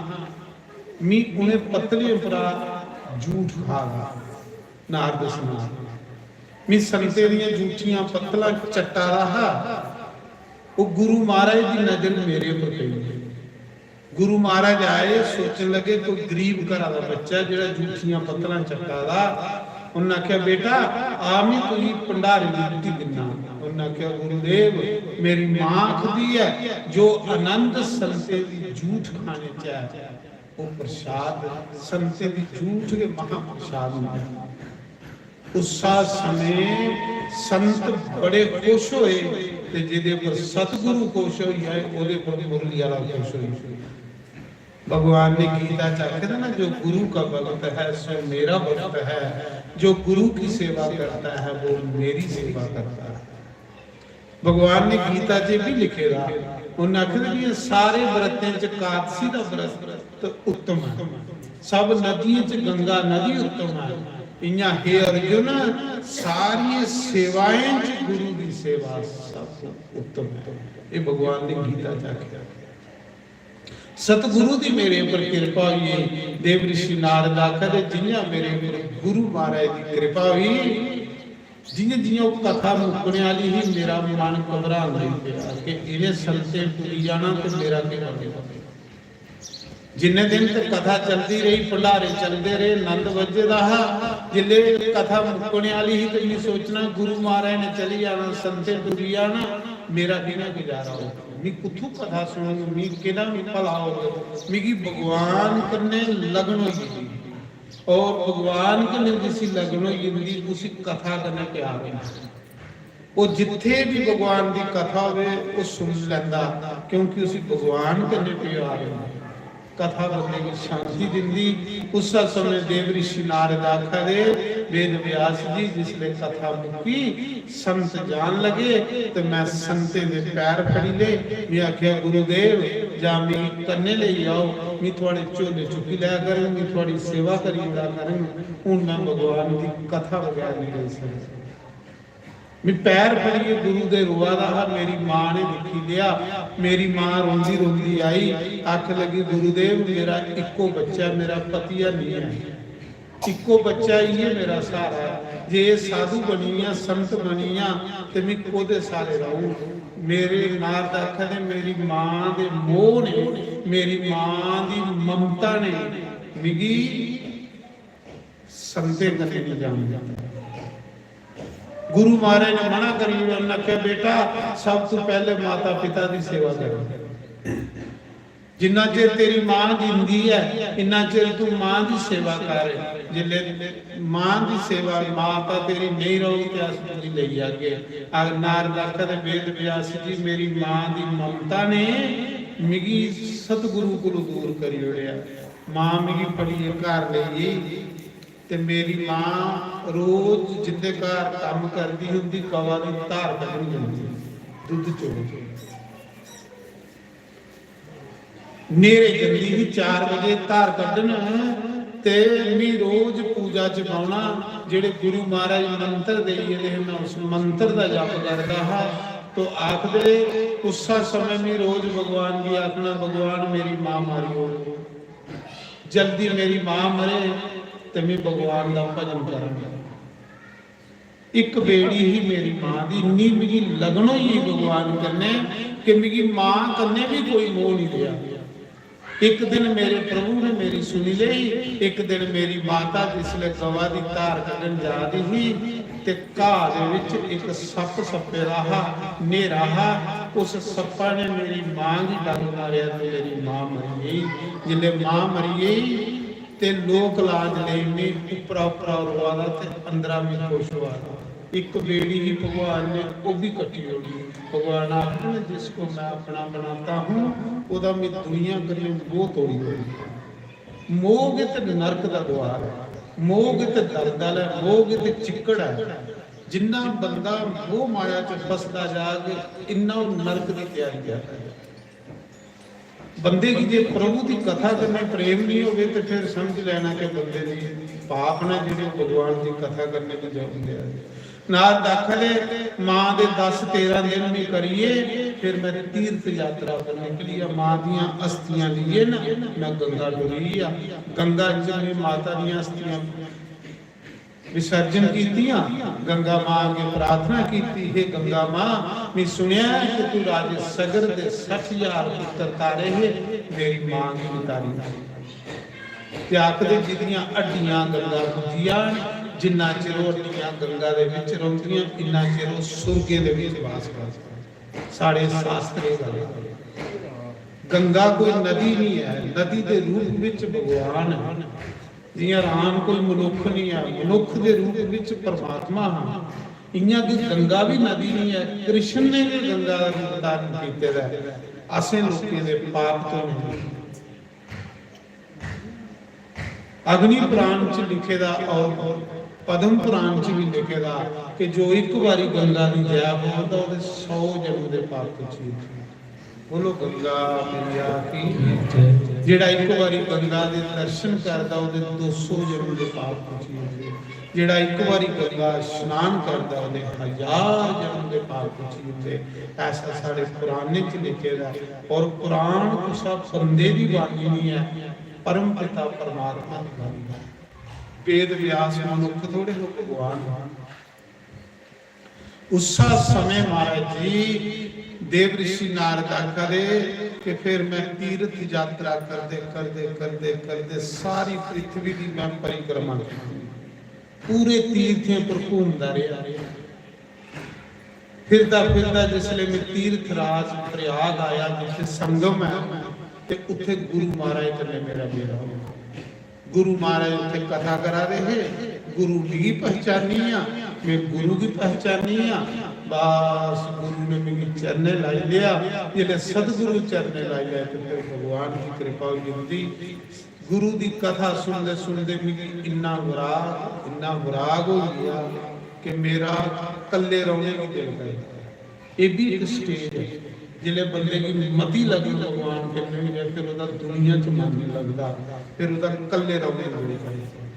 मी उ'नें पत्तलें उप्परा जूठ खा दा। नारद सना, मी संतें दियां जूठियां पत्तलां चट्टा दा हा। ओह् गुरु महाराज दी नजर मेरे उप्पर पेई। गुरु महाराज आए, सोचन लगे, कोई गरीब घरा दा बच्चा जेह्ड़ा जूठियां पत्तलां चट्टा दा। उन्नै आखेआ, बेटा, आ, मैं तुगी भंडारे दी रुट्टी दिन्ना। उन्नै आखेआ, गुरुदेव, मेरी मां आखदी ऐ, जो आनंद संतें दी जूठ खाने च ऐ, ओह् प्रसाद, संतें दी जूठ गै महाप्रसाद होंदा ऐ। उस्सा समें संत बड़े खुश होए ते जेह्दे पर सतगुरु खुश होई जाए, ओह्दे पर मुरली आह्ला खुश होई जाए। भगवान ने गीता च आखे दा ना, जो गुरु का भक्त है सो मेरा भक्त है, जो गुरु की सेवा करता है वो मेरी सेवा करता है। भगवान ने गीता च भी लिखे दा, उन्नै आखे दा कि सारे व्रतें च कादसी दा व्रत उत्तम है, सब नदियें च गंगा नदी उत्तम है। इ'यां हे अर्जुन, सारियें सेवाएं च गुरु दी सेवा सब तो उत्तम है। ये भगवान ने गीता च आख्या। सतगुरु दी मेरे पर कृपा होई, देव ऋषि नारद आखदे, जियां मेरे पर गुरु महाराज दी कृपा होई, जियां जियां ओह् कथा मुक्कने आह्ली ही, मेरा मन घबरान लगी पेआ कि इ'नें संतें टुरी जाना ते मेरा केह् बनना। जिन्ने दिन ते कथा चलदी रेही, भंडारे चलदे रेह्, नंद बज्झे दा हा। जिसलै कथा मुक्कने आह्ली ही ते में सोचना, गुरु महाराज ने चली जाना, संतें टुरी जाना, मेरा कि'यां गुजारा होग? में कुत्थूं कथा सुनङ? में केह्दा मी भला होग? मिगी भगवान कन्नै लगन होई गेदी। और भगवान कन्नै जिसी लगन होई जंदी, उसी कथा कन्नै प्यार होंदा। ओह् जित्थे भी भगवान दी कथा होवे, ओह् सुन लैंदा, क्योंकि उसी भगवान कन्नै प्यार होंदा। कथा बंदे गी शांति दिंदी। उस समय देव ऋषि नारद आखा दे, "वेद व्यास जी, जिसले कथा मुक्की, संत जान लगे ते मैं संतें दे पैर फड़ी ले।" मैं आखेआ, "गुरुदेव, जां मिगी कन्नै लेई आओ, मैं थुआड़े झोले चुक्की लै करङ, मैं थुआड़ी सेवा करी ओड़ा करङ। हून मैं भगवान दी कथा बगैर नहीं रेही सकदा।" मैं पैर फड़ियै गुरु दे रोआ दा हा, मेरी मां ने दिक्खी लेआ। मेरी मां रोंदी रोंदी आई, आखन लगी, "गुरुदेव, मेरा इक्को बच्चा, मेरा पति है नहीं है।" इक्को बच्चा इ'यै मेरा स्हारा ऐ। जे एह् साधु बनी गेआ, संत बनी गेआ, ते में कोह्दे स्हारे रहूं? मेरे नारद आखा दे, मेरी मां दे मोह ने, मेरी मां दी ममता ने मिगी संतें कन्नै नहीं जान दित्ता। गुरु महाराज ने मना करी ओड़ेआ, उन्हें आखेआ, "बेटा, सब तू पहले माता पिता दी सेवा करो।" जिन्ना चिर तेरी मां जिंदी ऐ, इन्ना चिर तू मां दी सेवा कर। जिसले मां दी सेवा, माता तेरी नेईं रौह्ग ते अस तुगी लेई जागे। अगर नारद आखा दे, "वेद व्यास जी, मेरी मां दी ममता ने मिगी सतगुरु कोलू दूर करी ओड़ेआ।" मां मिगी फड़ियै घर लेई गेई ते मेरी मां रोज जिंदे घर कम्म करदी ही, उंदी गवा दी धार कड्ढन जंदी, दुद्ध चोग। न्हेरे जंदी ही चार बजे धार कड्ढन, ते मी रोज पूजा च बौह्ना। जेह्ड़े गुरु महाराज मंत्र देई गेदे हे, मैं उस मंत्र दा जप करदा हा। तो आखदे, उस्सै समें मी रोज भगवान गी आखना, "भगवान, मेरी मां मारी ओड़, जल्दी मेरी मां मरे ते मैं भगवान दा भजन करां।" इक बेड़ी ही मेरी मां दी, इन्नी मिगी लगन होई गेई भगवान कन्नै कि मिगी मां कन्नै बी कोई मोह नहीं रेहा। इक दिन मेरे प्रभु ने मेरी सुनी लेई। इक दिन मेरी माता जिसले गवा दी धार कड्ढन जा दी ही ते घाऽ दे विच इक सप्प सप्पे दा हा, न्हेरा हा। उस सप्पा ने मेरी मां गी डंग मारेआ ते मेरी मां मरी गेई। जिसले मां मरी गेई ते लोक लाज लेई में उप्परा उप्परा रोआ दा ते अंदरा में खुश होआ दा। इक बेड़ी ही भगवान ने, ओह् भी कट्टी ओड़ी। भगवान आखदे ने, "जिसको मैं अपना बनाता हूँ, ओह्दा मैं दुनिया कन्नै मोह तोड़ी ओड़ना।" मोह गै ते नरक दा द्वार ऐ, मोह गै ते दलदल ऐ, मोह गै ते चिक्कड़ ऐ। जिन्ना बंदा मोह माया च फसदा जाग, इन्ना ओह् नरक दी त्यारी करदा ऐ। बंदे गी जे प्रभु दी कथा कन्नै प्रेम नहीं होवे ते फिर समझ लैना कि बंदे दी पाप ने जेह्ड़े भगवान दी कथा कन्नै भी जोड़दे आ। नारद आखदे, "मां दे दस तेरां दिन में करियै फिर मैं तीर्थ यात्रा पर निकली आ, मां दियां अस्थियां लेइयै ना मैं गंगा टुरी आ। गंगा च में माता दियां अस्थियां विसर्जन कीतियां, गंगा मां अग्गें प्रार्थना कीती, हे गंगा मां, मैं सुनेआ ऐ कि तू राजे सगर दे सट्ठ हजार पुत्तर तारे हे, मेरी मां गी भी तारी।" ते आखदे, "जिदियां हड्डियां गंगा पुज्जी जान, जिन्ना चिर ओह् हड्डियां गंगा दे विच रौंह्दियां, इन्ना चिर ओह् सुरगें दे विच वास करदियां।" साढ़े शास्त्रें दा गंगा कोई नदी नहीं है, नदी दे रूप विच भगवान है। जियां राम कोई मनुख नहीं है, मनुख दे रूप विच परमात्मा हा, इयां गै गंगा भी नदी नहीं है। कृष्ण ने गै गंगा दा रूप धारण कीते दा है। असें लोकें दे पाप तो नहीं। अग्नि पुराण च लिखे दा और पद्म पुराण च भी लिखे दा कि जो एक बारी गंगा दी जय बोलदा, ओह्दे सौ जन्म दे पाप तो चीज। बोलो गंगा मैया की। जेड़ा इक बारी गंगा दे दर्शन करदा, ओदे दो सौ जन्म दे पाप मुची जंदे। जेड़ा इक बारी गंगा स्नान करदा, ओदे हजार जन्म दे पाप मुची जंदे। ऐसा साढ़े कुरान च लिखे दा ऐ। और कुरान कुसा बंदे दी बाणी नहीं है, परम पिता परमात्मा दी बाणी है। वेद व्यास मनुख थोड़े हो, भगवान। उस्सा समय महाराज जी, देव ऋषि नारद आखा दे कि फिर मैं तीर्थ यात्रा करदे, करदे, करदे, करदे सारी पृथ्वी दी मैं परिक्रमा की। पूरे तीर्थें पर घूमदा रेहा। फिरदा फिरदा जिसले मैं तीर्थ राज प्रयाग आया, जित्थे संगम है, ते उत्थे गुरु महाराज कन्नै मेरा मेल होया। गुरु महाराज उत्थे कथा करा दे हे, गुरु मिगी पहचानी आ, मैं गुरु गी पहचानी आ। बस गुरु ने मिगी चरणे लाई लिया। जिसले सतगुरु चरणे लाई लिया, ते फिर भगवान की कृपा होई जंदी। गुरु दी कथा सुनदे सुनदे मिगी इन्ना वराग, इन्ना वराग होई गया कि मेरा कल्ले रौहने गी दिल करदा। एह् बी इक stage ऐ। जिसलै बंदे गी मती लगन भगवान कन्नै होई जाए, फिर ओह्दा दुनिया च मन निं लगदा, फिर ओह्दा कल्ले रौह्ने दा मन करदा।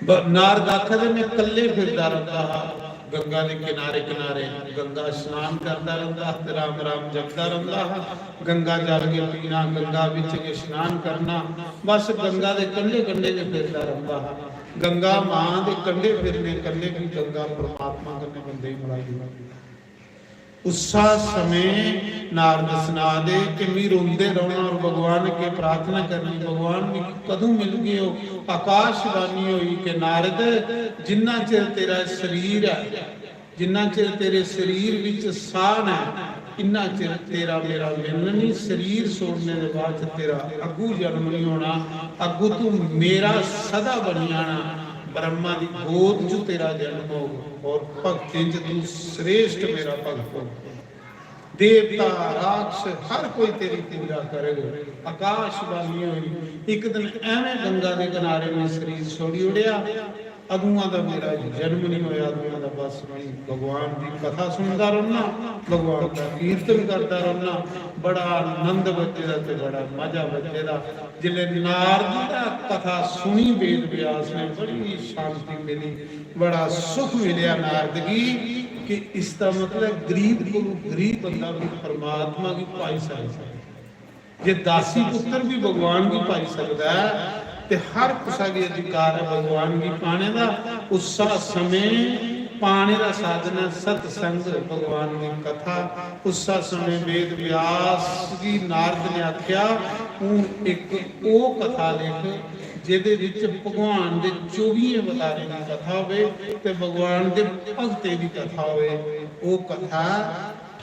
ब-, नारद आखदे, "में कल्ले फिरदा रौंह्दा हा गंगा दे किनारे किनारे, गंगा स्नान करदा रौंह्दा हा ते राम राम जपदा रौंह्दा हा। गंगा जल गै पीना, गंगा बिच गै स्नान करना, बस गंगा दे कंढे कंढे गै फिरदा रौंह्दा हा।" गंगा मां दे कंढे फिरने कन्नै भी गंगा परमात्मा कन्नै बंदे गी मलाई ओड़दी। उस्सा समें नारद सना दे कि मी रोंदे रौहना और भगवान अग्गें प्रार्थना करनी, "भगवान, मिगी कदूं मिलगे ओ?" आकाशवाणी होई कि नारद, जिन्ना चिर तेरा शरीर ऐ, जिन्ना चिर तेरे शरीर विच साह न, इन्ना चिर तेरा मेरा मिलन नहीं। शरीर छोड़ने दे बाद च तेरा अग्गू जन्म नहीं होना, अग्गू तू मेरा सदा बन जाना। ब्रह्मा दी गोद च तेरा जन्म होग और भक्तें च तू श्रेष्ठ मेरा भक्त होग। देवता, राक्षस, हर कोई तेरी पूजा करग। आकाशवाणी होई, एक दिन एवें गंगा दे किनारे में शरीर छोड़ी ओड़ेआ। अदुआं दा मेरा जन्म नहीं होया, अदुआं दा बस मैं भगवान दी कथा सुनदा रौहना, भगवान दा कीर्तन करदा रौहना। बड़ा आनंद बज्जे दा ते बड़ा मजा बज्जे दा। जिसलै नारद दा कथा सुनी वेद व्यास ने, बड़ी शांति मिली, बड़ा सुख मिलेआ नारद गी कि इसदा मतलब गरीब कोलू गरीब बंदा भी परमात्मा गी पाई सकदा। जे दासी पुत्र भी भगवान गी पाई सकदा ऐ, ते हर कुसा गी अधिकार ऐ भगवान गी पाने दा। उस्सा समें पाने दा साधन ऐ सत्संग, भगवान दी कथा। उस्सा समें वेद व्यास गी नारद ने आख्या, "हून इक ओह कथा लिख जेदे विच भगवान दे चौबियें अवतारें दी कथा होवे ते भगवान दे भक्तें दी कथा होवे।" ओह कथा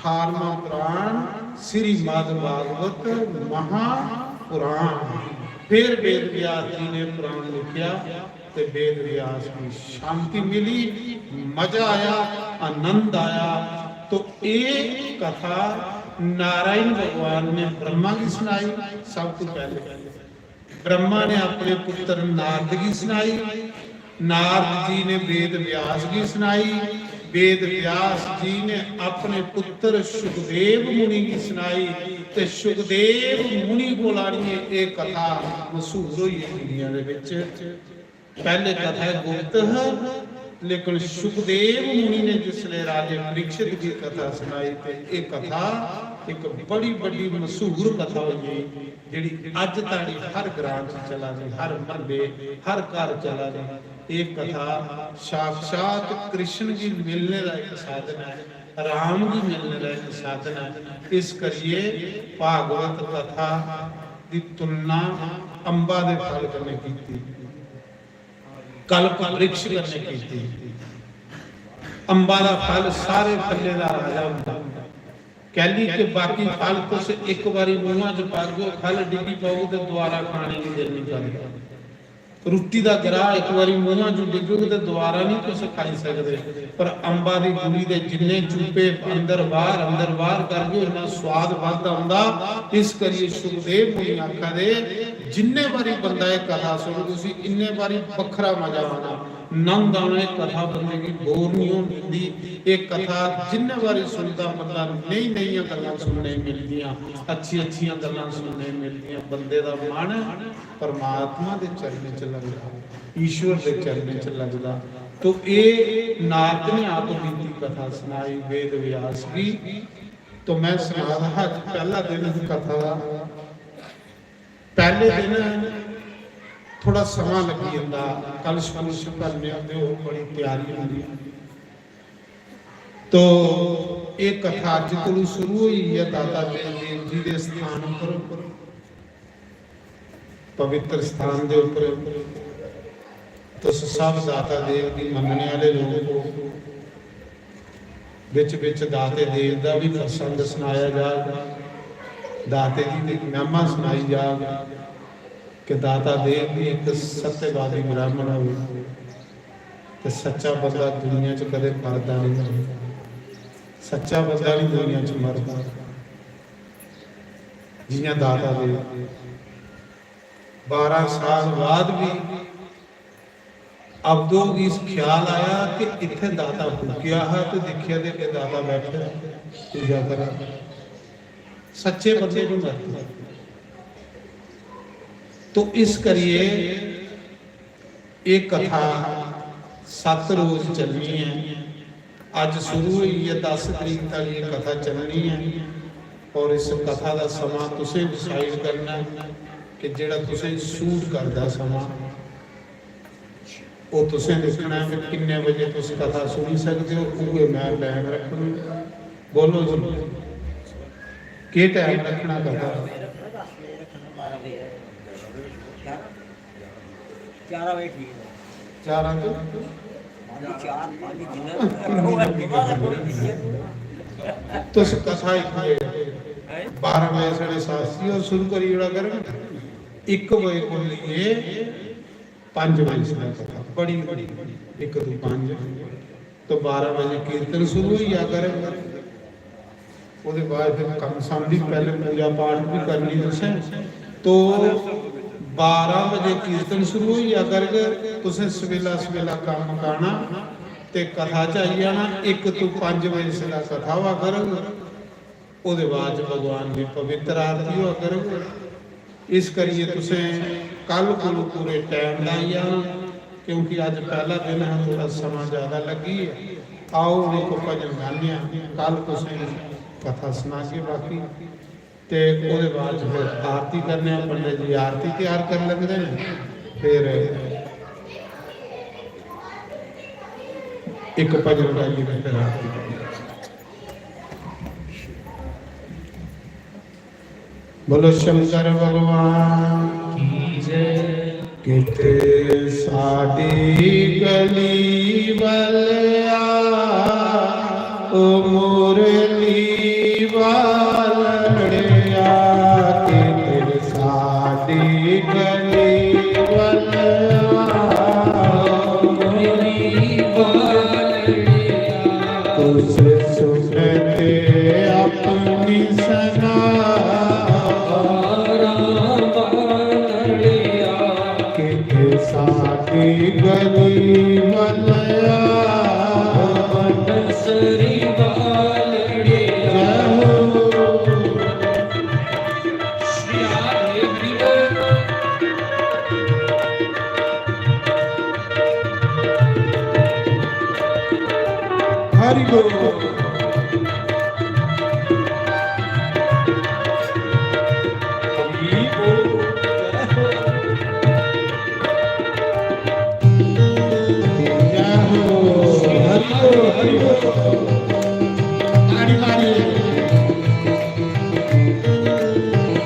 ठारवां पुराण श्रीमद् भागवत महापुराण। फिर वेद व्यास जी ने पुराण लिखिया ते वेद व्यास की शांति मिली, मजा आया, आनंद आया। तो ये कथा नारायण भगवान ने ब्रह्मा की सुनाई। सब तो पहले ब्रह्मा ने अपने पुत्र नारद की सुनाई, नारद जी ने वेद व्यास की सुनाई, वेद व्यास जी ने अपने पुत्र सुखदेव मुनि की सुनाई, ते सुखदेव मुनि कोला ये कथा मशहूर होई दुनिया दे विच। पहले कथा गुप्त है, लेकिन सुखदेव मुनि ने जिसले राजे परीक्षित की कथा सुनाई, ते ये कथा एक बड़ी बड़ी मशहूर कथा हो गई, जेड़ी अज ताड़ी हर ग्रां च चला दी, हर महल्ले, हर घर चला दी। ये कथा साक्षात कृष्ण गी मिलने का एक साधन है, राम गी मिलने का एक साधन है। इस करिए भागवत कथा दी तुलना अंबा दे फल कन्नै कीती, कल्प वृक्ष कन्नै कीती। अंबा दा फल सारे फलें दा राजा होंदा। कैली के बाकी फल तुस इक बारी मूंहां च पागो, फल डिग्गी पौग ते दोबारा खाने दी दिल नहीं करदा। रुट्टी दा ग्राह इक बारी मूंहां च डिग्गग ते दोबारा नहीं तुस खाई सकदे। पर अंबा दी गुली दे जिन्ने चूपे अंदर बाहर, अंदर बाहर करगे, उन्ना स्वाद बधदा औंदा। इस करियै सुखदेव मुनि आखा दे, जिन्ने बारी बंदा एह् कथा सुनग, उसी इन्ने बारी बक्खरा मजा आना। नंद आना। एह् कथा बंदे गी बोर नहीं होन दिंदी। एह् कथा जिन्ने बारी सुनदा बंदा, नई नइयां गल्लां सुनने गी मिलदियां, अच्छी अच्छियां गल्लां सुनने गी मिलदियां। बंदे दा मन परमात्मा दे चरणें च लगदा, ईश्वर दे चरणें च लगदा। तो एह् नारद ने आप बीती कथा सनाई वेद व्यास गी। तो मैं सना दा हा, अज्ज पैह्ला दिन ही कथा दा। पैह्ले दिन थोह्ड़ा समां लग्गी जंदा, कलश कुलश भरने होंदे, ओह् बड़ी त्यारी होंदी। तो एह् कथा अज्ज कोलू शुरू होई ऐ दाता देव जी दे स्थान उप्पर, पवित्र स्थान दे उप्पर। तुस सब दाता देव गी मन्नने आह्ले लोक हो। बिच बिच दाते देव दा बी प्रसंग सनाया जाग, दाते दी बी महिमा सनाई जाग कि दाता देव बी इक सत्यवादी ब्राह्मण होवे ते सच्चा बंदा दुनिया च कदें मरदा नहीं, सच्चा बंदा नहीं दुनिया च मरदा। जियां दाता देव बारां साल बाद भी अवधू गी इस ख्याल आया कि इत्थै दाता फुकेआ हा ते दिक्खेआ ते अग्गें दाता बैठे दा पूजा करा दा। सच्चे बंदे गी मरदे। तो इस करियै एह् कथा सत्त रोज चलनी ऐ। अज्ज शुरू होई ऐ, दस तरीक तक एह् कथा चलनी ऐ। और इस कथा दा समां तुसें डिसाइड करना ऐ कि जेह्ड़ा तुसें सूट करदा समां, ओह् तुसें दिक्खना ऐ कि किन्ने बजे तुस कथा सुनी सकदे ओ, उ'ऐ मैं टाइम रक्खना। बोलो जी, केह् टाइम रक्खना कथा? ग्यारह बजे ठीक है। चार तो पाँच, चार, पाँच जिन्ना तुस कथा इक बजे, बारां बजे साढ़े शास्त्री होर शुरू करी ओड़ा करन। इक बजे कोल लेइयै पंज बजे साढ़ी कथा बड़ी, इक दो पंज, तो बारां बजे कीर्तन शुरू होई जा करग। ओह्दे बाद फिर कम्म साम्भी, पैह्ले पूजा पाठ भी करनी तुसें। तो बारां बजे कीर्तन शुरू होई जा करग, तुसें सवेला सवेला कम्म मकाना ते कथा च आई जाना। इक तो पंज बजे सवेला कथा होआ करग, ओह्दे बाद च भगवान दी पवित्र आरती होआ करग। इस करियै तुसें कल कोलू पूरे टैम दा आई जाना, क्योंकि अज्ज पैह्ला दिन हा, थोह्ड़ा समां ज्यादा लग्गी गेआ। आओ, हून इक भजन गान्ने आं, कल तुसें कथा सनागे बाकी, ते ओह्दे बाद च फिर आरती करने आं। पंडित जी आरती त्यार करी लैंदे न, फिर इक भजन गाइयै ते फिर आरती करने आं। बोलो शंकर भगवान की जय। किते साडी गली वालिया, ओ मुरली वालड़िया, किते साडी गली वालिया, ओ मुरली वालड़िया, कुछ सुनते अपनी सना। किथे साडी गली मलया, बंसरी वालड़िया। जय हो। श्री राधे हरि बोल। हरि बोल।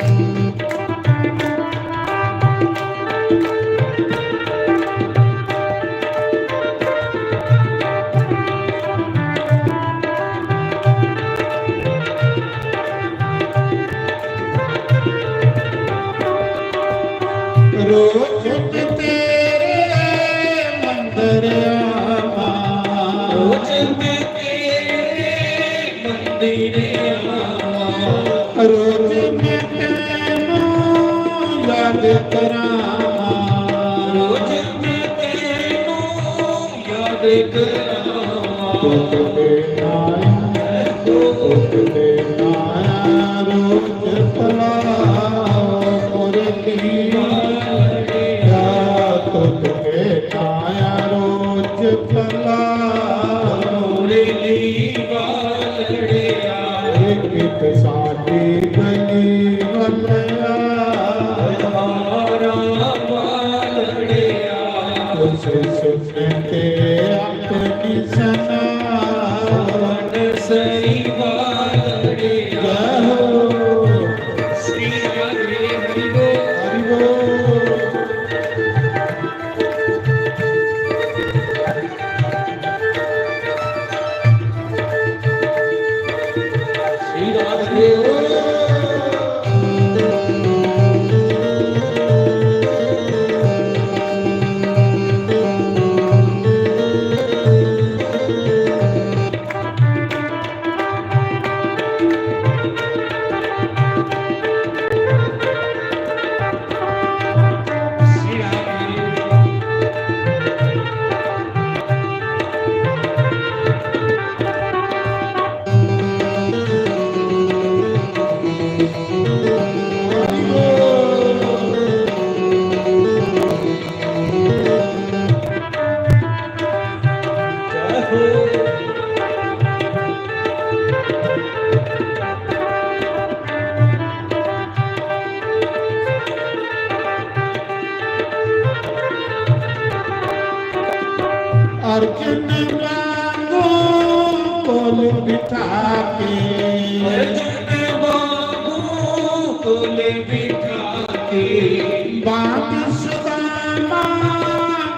रोज मैं तेरे मंदिर आवां। रोज मैं तेरे मंदिर आवां। रोज मैं तैनू याद करां। रोज मैं तैनू तुझ पे आया, तुझ पे आया रोज पलाओ मुरली। या तुझ पे आया रोज पलाओ मुरली। एक साथी बनी वलया। उस सुनते अपनी सना। सही बात। जय हो। श्री राधे। हरि बोल। हरि बोल। श्री राधे। अर्जुन वांगू कोल बिठा के। अर्जुन वांगू कोल बिठा के। बांध सुदामा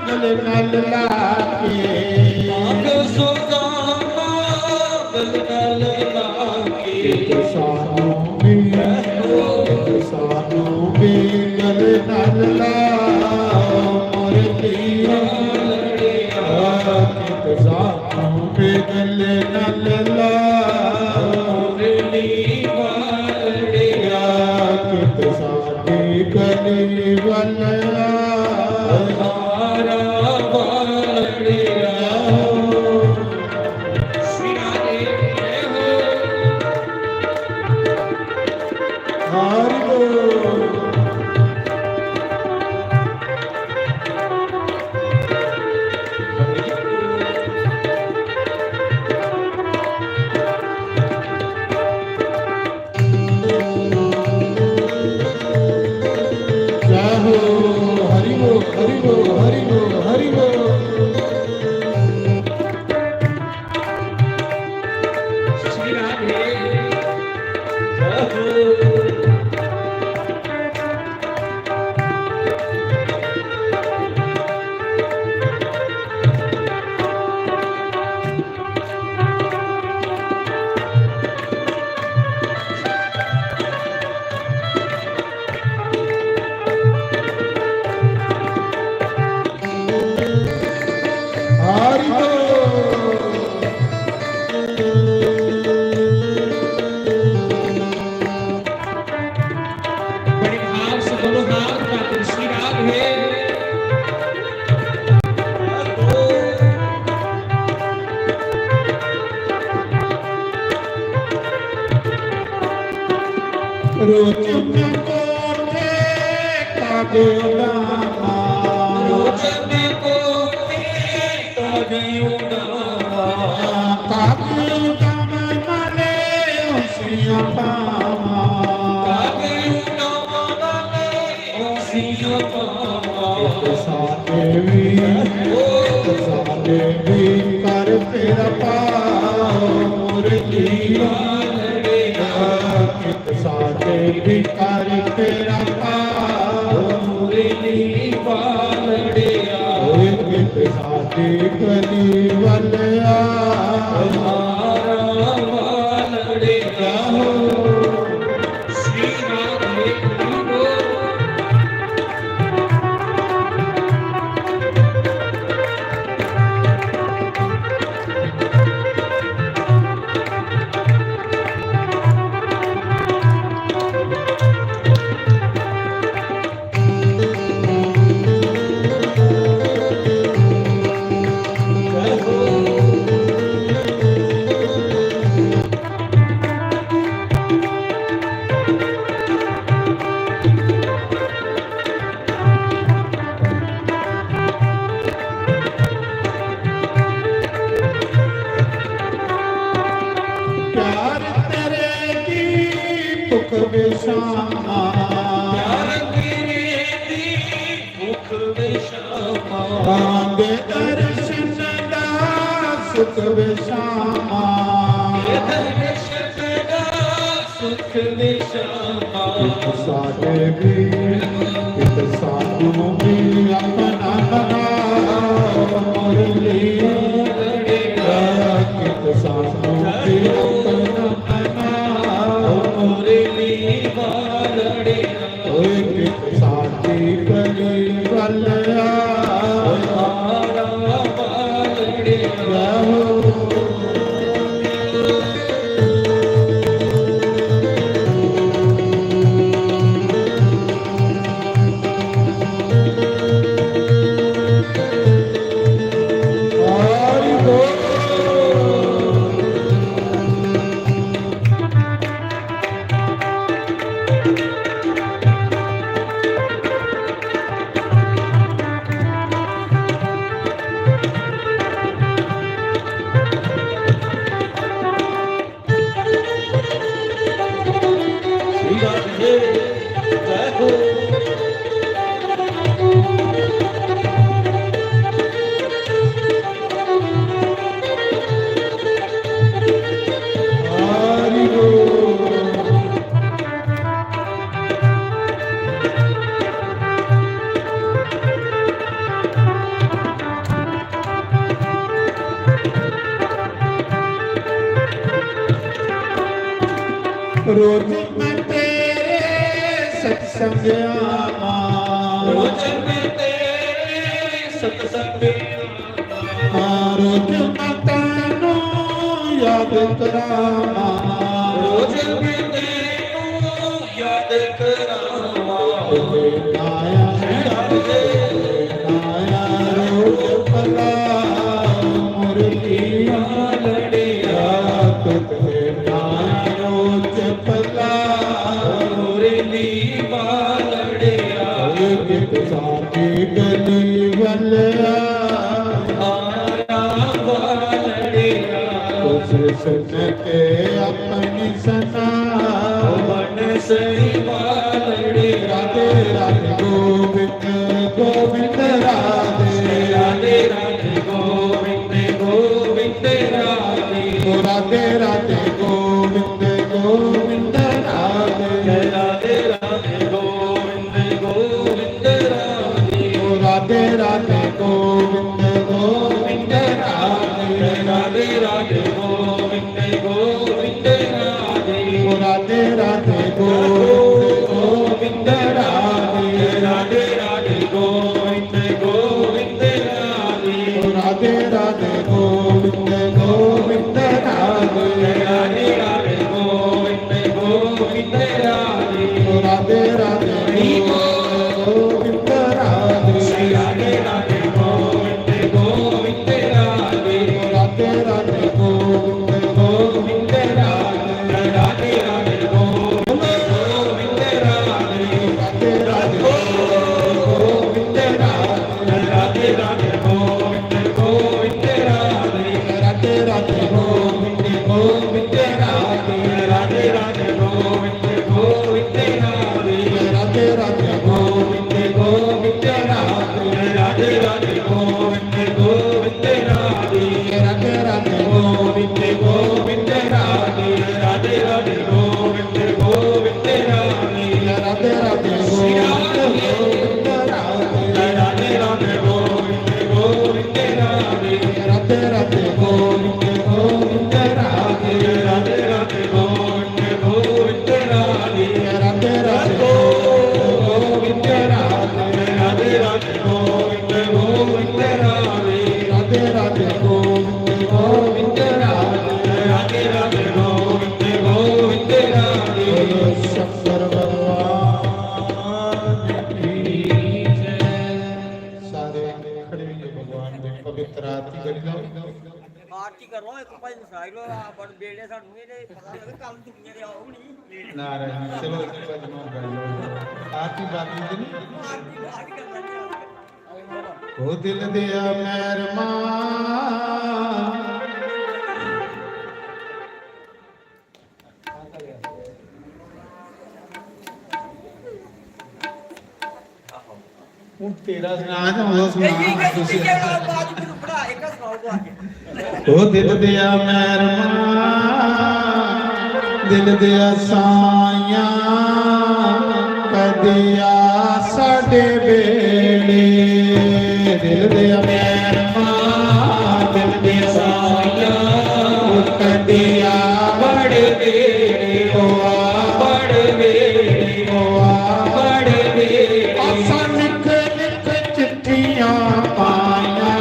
गल नाल लाके। बांध सुदामा गल नाल लाके। सानू भी, सानू भी गल नाल ला मुरली। सानू भी गल नाल ला मुरली। सानू भी गल नाल ला। श्री राधे। हरि बोल। जय हो, हरि बोल, हरि बोल, हरि बोल, हरि बोल। श्री राधे। जय हो। हरि बोल। बड़े भाव से दोनों हाथ उठाकर श्री राधे। रोज मैं कोठे कागे उड़ावा। रोज मैं कोठे कागे उड़ावा। कागे उड़ावा मारे उसिया पावा। कागे उड़ावा मारे उसिया पावा। साथे भी, साथे भी कर तेरा पाव मुरली। साथे भी कर तेरा पाव मुरली। ओए कित साथे गली वाले आ। हमारा वालड़े हो। श्री राधे हरि बोल। प्यार तेरे दी भुख विशामा। प्यार तेरे दी भुख विशामा। मांगे दर्शन दा सुख विशामा। दर्शन दा सुख विशामा। कित साडे भी, कित सानू भी अपना बनाओ मुरली। कित सानू भी अपना बनाओ मुरली। ओए कित साडी कली वालिया। रोज मैं तेरे सत्संग आवां। रोज मैं तेरे सत्संग आवां। रोज मैं तैनू याद करावां। रोज मैं तैनू याद करावां। तेरे नाया, तेरे नाया रोज पला मुरली वालड़िया। तेरे नाया रोज पला मुरली वालड़िया। एक साथी गली वालड़िया। आया वालड़िया। उस सुन के अपनी सना। वन सही वालड़िया। राधे राधे गोविंद गोविंद राधे। राधे राधे गोविंद गोविंद राधे। ओ राधे राधे गोविंद गोविंद राधे। राधे राधे गोविंद गोविंद राधे। ओ राधे राधे गोविंद गोविंद राधे। राधे राधे गोविंद गोविंद राधे। ओ राधे राधे गोविंद गोविंद राधे। राधे राधे गोविंद गोविंद राधे। ओ राधे राधे गोविंद गोविंद राधे। राधे राधे गोविंद गोविंद राधे। ओ राधे राधे गोविंद गोविंद राधे। राधे राधे गोविंद गोविंद राधे। ओ राधे राधे गोविंद गोविंद राधे। राधे राधे गोविंद गोविंद राधे। राधे राधे गोविंद राधे। राधे राधे गोविंद गोविंद राधे। राधे राधे गोविंद गोविंद राधे। राधे राधे गोविंद गोविंद राधे। राधे राधे गोविंद गोविंद राधे। राधे राधे गोविंद गोविंद राधे। राधे राधे गोविंद गोविंद राधे। राधे राधे गोविंद गोविंद राधे। राधे राधे गोविंद गोविंद राधे। राधे राधे गोविंद गोविंद राधे। राधे राधे गोविंद गोविंद राधे। राधे राधे गोविंद गोविंद राधे। राधे राधे गोविंद राधे। राधे राधे गोविंद गोविंद राधे। राधे राधे गोविंद गोविंद राधे। राधे राधे गोविंद गोविंद राधे। बोलो शंकर भगवान की जय। सारे खड़े होइए भगवान दे पवित्र आरती करी लो। आरती करो, एक भजन सनाई लो, आप बड़ बेड़े सानू ये पता लगे कल दुनिया दे आओ नहीं। नारायण, चलो, भजन और गाई लो। आरती बाकी दिन। आरती बाद करना नहीं। ओ दिल दिया मेहरमा। हून तेरा सनाऽ ते ओह्दा सनाऽ। तुसी ओ दिल दिया मेहरमा, दिल दिया साइयां, कदिया साडे बेड़े। दिल दिया मेहरमा, दिल दिया साइयां, कदिया बड़े बेड़े, ओ बड़े बेड़े, ओ बड़े बेड़े। असां लिख लिख चिट्ठियां पाइयां,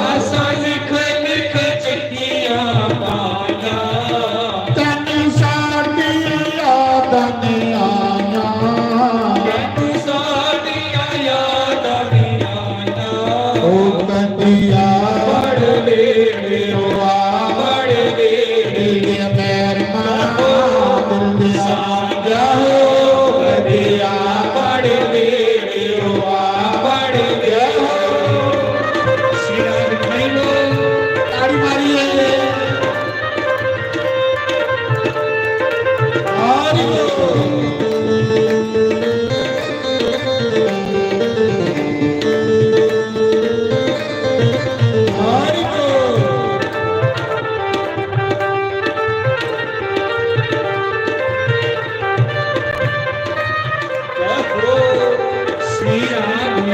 असां लिख लिख चिट्ठियां पाइयां। तैनू साडी यादां नी आइयां, तैनू साडियां यादां नी आइयां। ओ कदिया बड़े बेड़े, ओ बड़े बेड़े, मेहरमा दिल दिया। जाओ कदिया बड़े बेड़े, ओ बड़े बेड़े। श्री राम भाई लोग ताड़ी मारिए। हरि बोल। हरि बोल। जय हो श्री राम।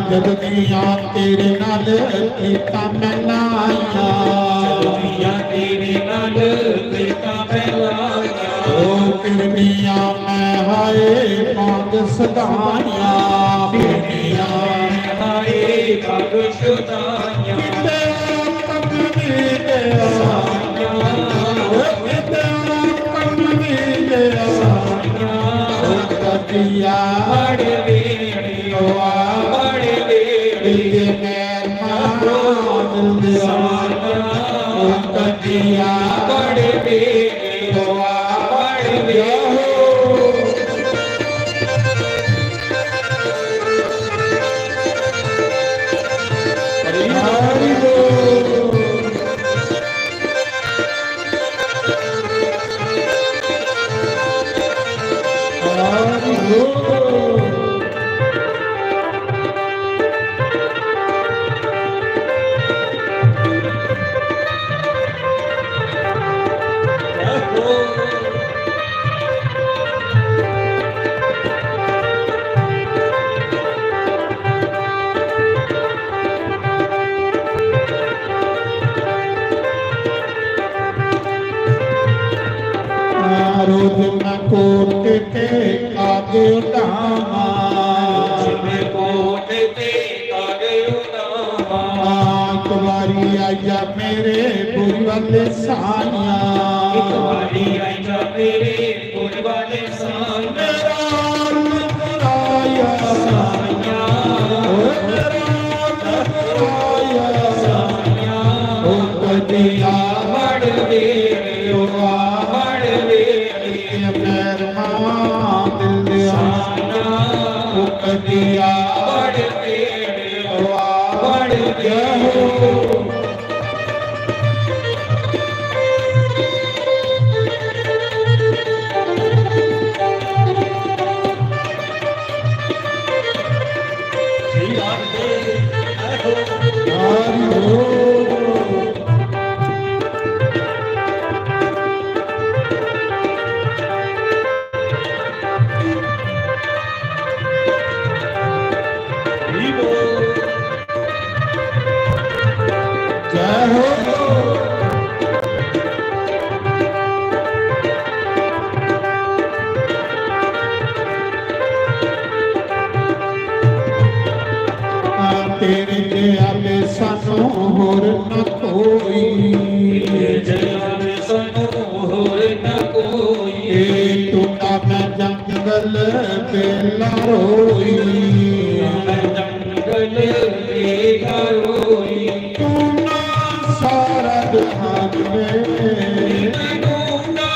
जद दियां तेरे नाल प्रीतां मैं लाइयां, जद दियां तेरे नाल प्रीतां मैं लाइयां। ओ फिरनियां मैं हाय मांग सदाइयां, फिरनियां मैं हाय मांग सदाइयां। किते कमी दे साइयां, ओ किते कमी दे साइयां। ओ कदिया बड़े बेड़े, ओ बड़े बेड़े, मेहरमा दिल दे साइयां। ओ कदिया बड़े बेड़े, ओ बड़े बेड़े। हरि बोल। रोज मैं कोट ते कागज उठावां, रोज मैं कोट ते कागज उठावां। एक बारी आइया मेरे बुरी वाले साइयां, एक बारी आइया मेरे बुरी वाले साइयां। मेरा मुकराया साइयां, ओ मेरा मुकराया साइयां। ओ कदिया बड़ बेड़े, ओ बड़ बेड़े, मेहरमा दिल दे साइयां। ओ कदिया बड़ बेड़े, ओ बड़ बेड़े। जय हो। तेरे दया दे सानू होर न कोई, तेरे दया दे सानू होर न कोई। ए टूटा मैं जंगल बेला रोई, मैं जंगल बेला रोई। तू ना सारा जहान में, तू ना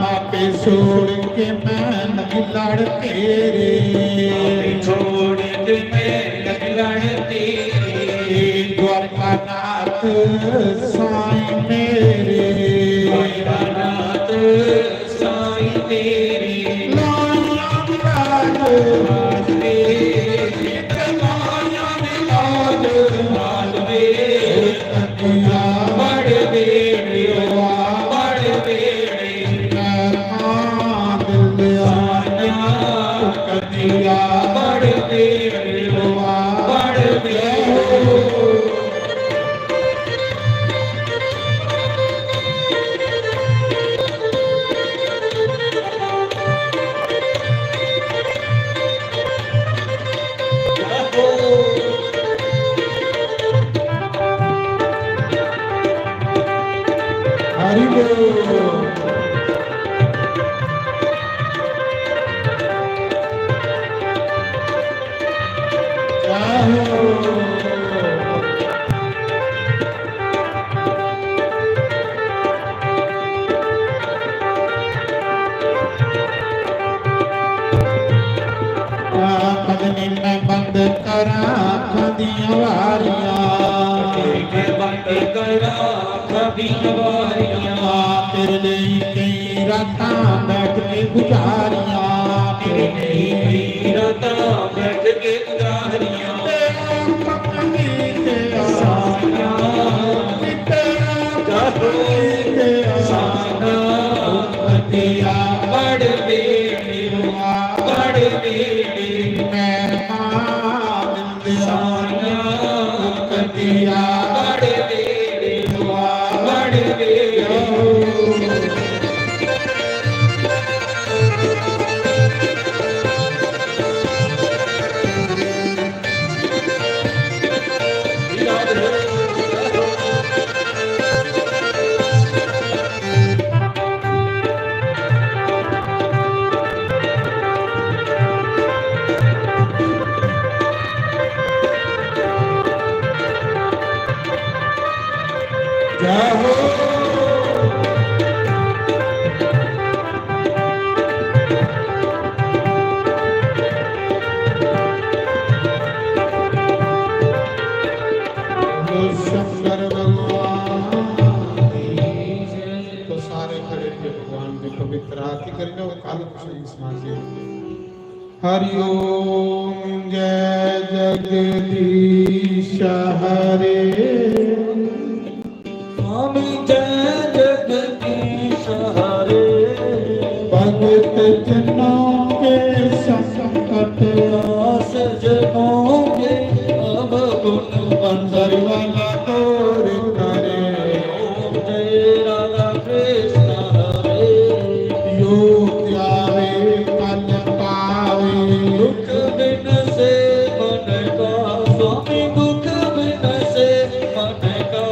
आपे छोड़ के मैं नहीं लड़ तेरे। आपे छोड़ के मैं नहीं लड़ तेरे। द्वारकानाथ साईं मेरे। द्वारकानाथ साईं मेरे। लाया मिलाद। मानवे, लाया मिलाद। मानवे। हरि बोल। पगनी मैं बंद करा अखां दियां वारियां। मैं बंद करा अखां दियां वारियां। तेरे लेई कई रातां बैठ के गुजारियां। तेरे लेई कई रातां बैठ के गुजारियां। तेरा पकड़ी के आसाना, तेरा पकड़ी के आसाना। बड़ बेटी, बड़ बेटी, मैं मां सानिया कतिया बड़ बेटी, बड़ बेटी। जय हो। शंकर भगवान की। तो सारे खड़े होइए भगवान की पवित्र आरती करी लो। कल समाजे। हरि ओम जय जगदीश हरे। स्वामी जय जगदीश हरे। भगत जनों के संकट। दास जनों के अवगुण। अंदर वाला दूर करे। ओम जय राधा कृष्ण हरे। यो ध्यावे कल पावे। दुख बिन से मन का। स्वामी दुख बिन से मन का।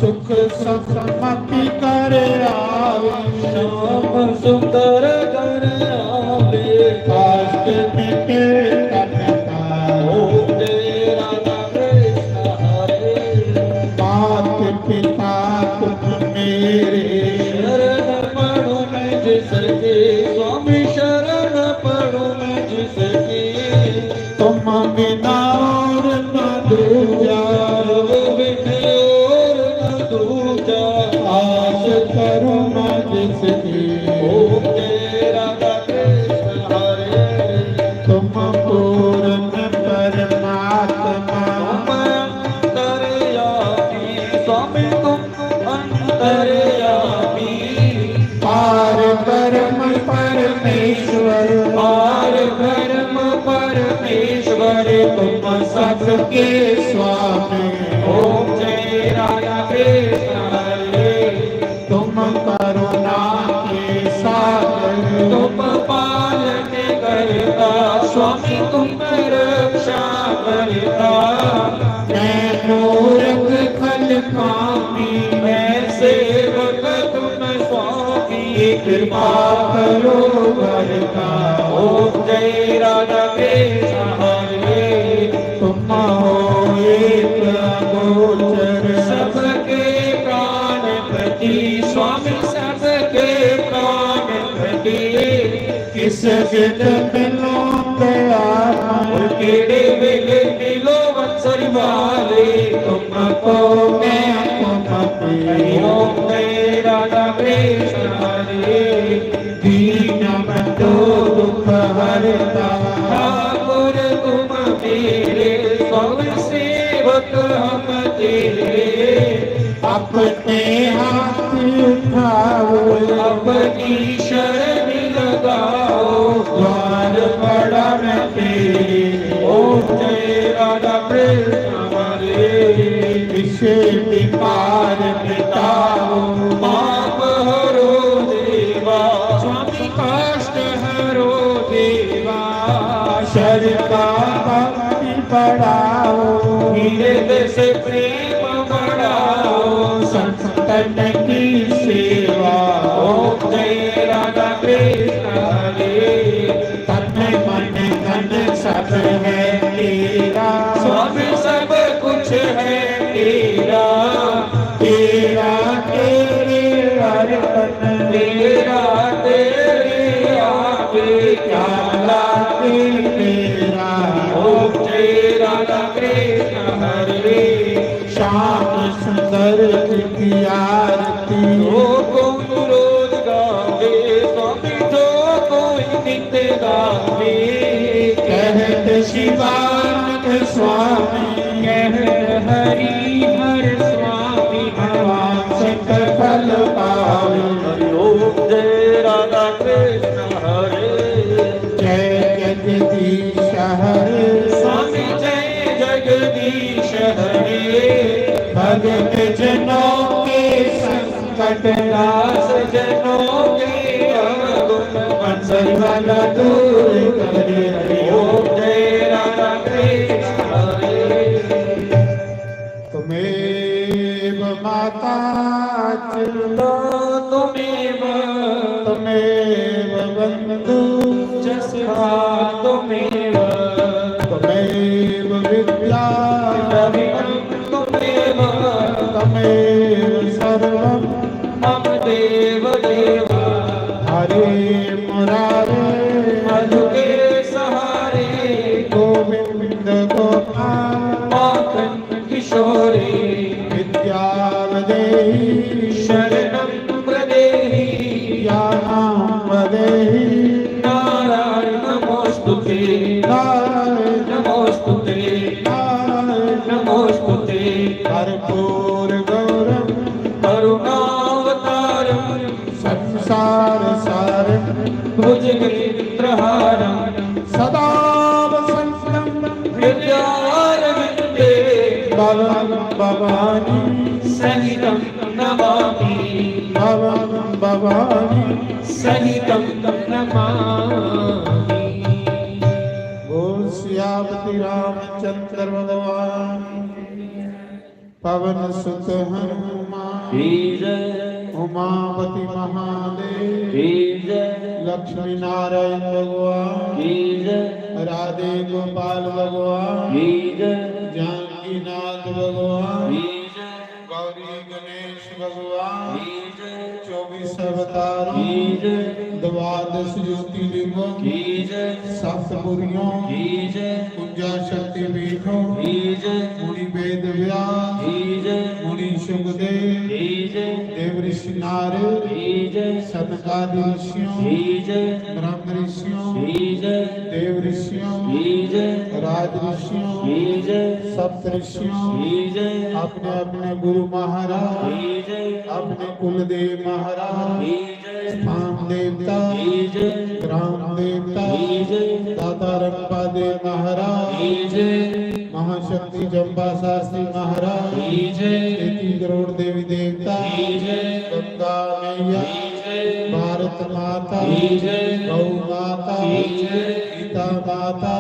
सुख समति कर आवे। श्याम सुंदर कर आवे। कष्ट मिटे तन का। ओम जय राधा कृष्ण हरे। मात पिता तुम मेरे। शरण पड़ो मैं जिसके। स्वामी शरण पड़ो मैं जिसके। तुम बिना और न दूजा। तुम बिन और न दूजा। आस करूं मैं जिसकी। ओम जय राधा कृष्ण हरे। तुम पूर्ण परमात्मा। तुम अंतर्यामी स्वामी तुम अंतर्यामी। पार ब्रह्म परमेश्वर। तुम सबके स्वामी। ओम जय राधा कृष्ण हरे। तुम करुणा के सागर। तुम पालन करता स्वामी, तुम रक्षा करता। मैं मूर्ख खल कामी, मैं सेवक तुम स्वामी, कृपा करो वरता। ओम जय राधा कृष्ण हरे। तुम हो एक अगोचर, सबके प्राणपति स्वामी, सबके प्राणपति। किस विध मिलूं दयामय, केड़े वेले मिलो वत्सल वाले, तुमको मैं तुम पे। ओम जय राधा कृष्ण हरे। दीन बंधु दुख हरता, ठाकुर तुम मेरे, सब सेवक हम तेरे। अपने हाथ उठाओ, अपनी शरण लगाओ, द्वार बड़ा मैं तेरे। ओम जय राधा कृष्ण हरे। विषय विकार मिटाओ, पाप हरो देवा, स्वामी कष्ट हरो देवा। शर का भक्ति बढ़ाओ, हृदय से प्रेम बढ़ाओ, संतन की सेवा। ओम जय राधा कृष्ण हरे। तन मन धन सब है तेरा, स्वामी सब कुछ है तेरा। तेरा तेरे अर्पण, तेरा तेरे आगे, क्या लागे तेरा। ओम जय राधा कृष्ण हरे। श्याम सुंदर की आरती, जो कोई रोज गावे स्वामी, जो कोई नित गावे। कहत शिवानंद स्वामी, कहत हरि हर स्वामी, मनवांछित फल पावे। हरि ओम जय राधा कृष्ण हरे। जय जगदीश हरे। स्वामी जय जगदीश हरे। भगत जनों के संकट, दास जनों के अवगुण, मंगल वाला दूर करे। हरि ओम जय राधा कृष्ण हरे। त्वमेव माता च, त्वमेव, त्वमेव बंधु च सखा त्वमेव, त्वमेव विद्या द्रविणं त्वमेव, त्वमेव सर्वं मम देव देव। हरे मुरारे मधु के सहारे, गोविंद गोपाल माखन किशोरी, विद्यावदेहि शरणं प्रदेहि, ज्ञानं वदेहि। नारायण नमोस्तुते, नारायण नमोस्तुते, नारायण नमोस्तुते। कर्पूर गौरम करुणावतारम संसार सारम भुजगेंद्रहारम सदा वसंतम हृदयारविंदे भवम भवानी सहितम नमामि। भवम भवानी सहितम नमामि। बोल सियापति रामचंद्र भगवान की। पवन सुत हनुमान की जय। उमापति महादेव की जय। लक्ष्मी नारायण भगवान की जय। राधे गोपाल भगवान की जय। जानकीनाथ भगवान की जय। गौरी गणेश भगवान की जय। चौबीस अवतारों की जय। द्वादश ज्योतिर्लिंगों की जय। सप्तपुरियों की जय। उनचास शक्तिपीठों की जय। मुनि वेद व्यास की जय। मुनि सुखदेव की जय। देव ऋषि नारद की जय। सनकादि ऋषियों की जय। ब्रह्म ऋषियों की जय। देव ऋषियों की जय। राज ऋषियों की जय। सप्त ऋषियों की जय। अपने अपने गुरु महाराज की जय। अपने कुलदेव महाराज की जय। स्थान देवता की जय। ग्राम देवता की जय। तारंगपादे महाराज, महाशक्ति जम्बा शास्त्री महाराज, तेती करोड़ देवी देवता, गंगा मैया, भारत माता, गौ माता, गीता माता,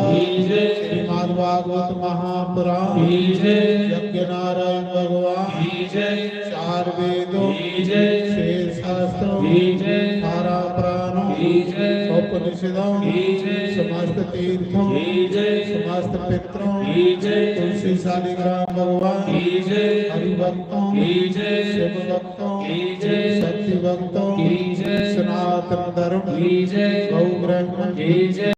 श्रीमद् भागवत महापुराण, यज्ञ नारायण भगवान, चार वेदों, छह शास्त्रों, अठारह पुराणों, उपनिषदों, समस्त तीर्थों, समस्त पितरों, तुलसी शालिग्राम भगवान, हरि भक्तों, शिव भक्तों, शक्ति भक्तों, सनातन धर्म, गौ ब्राह्मण,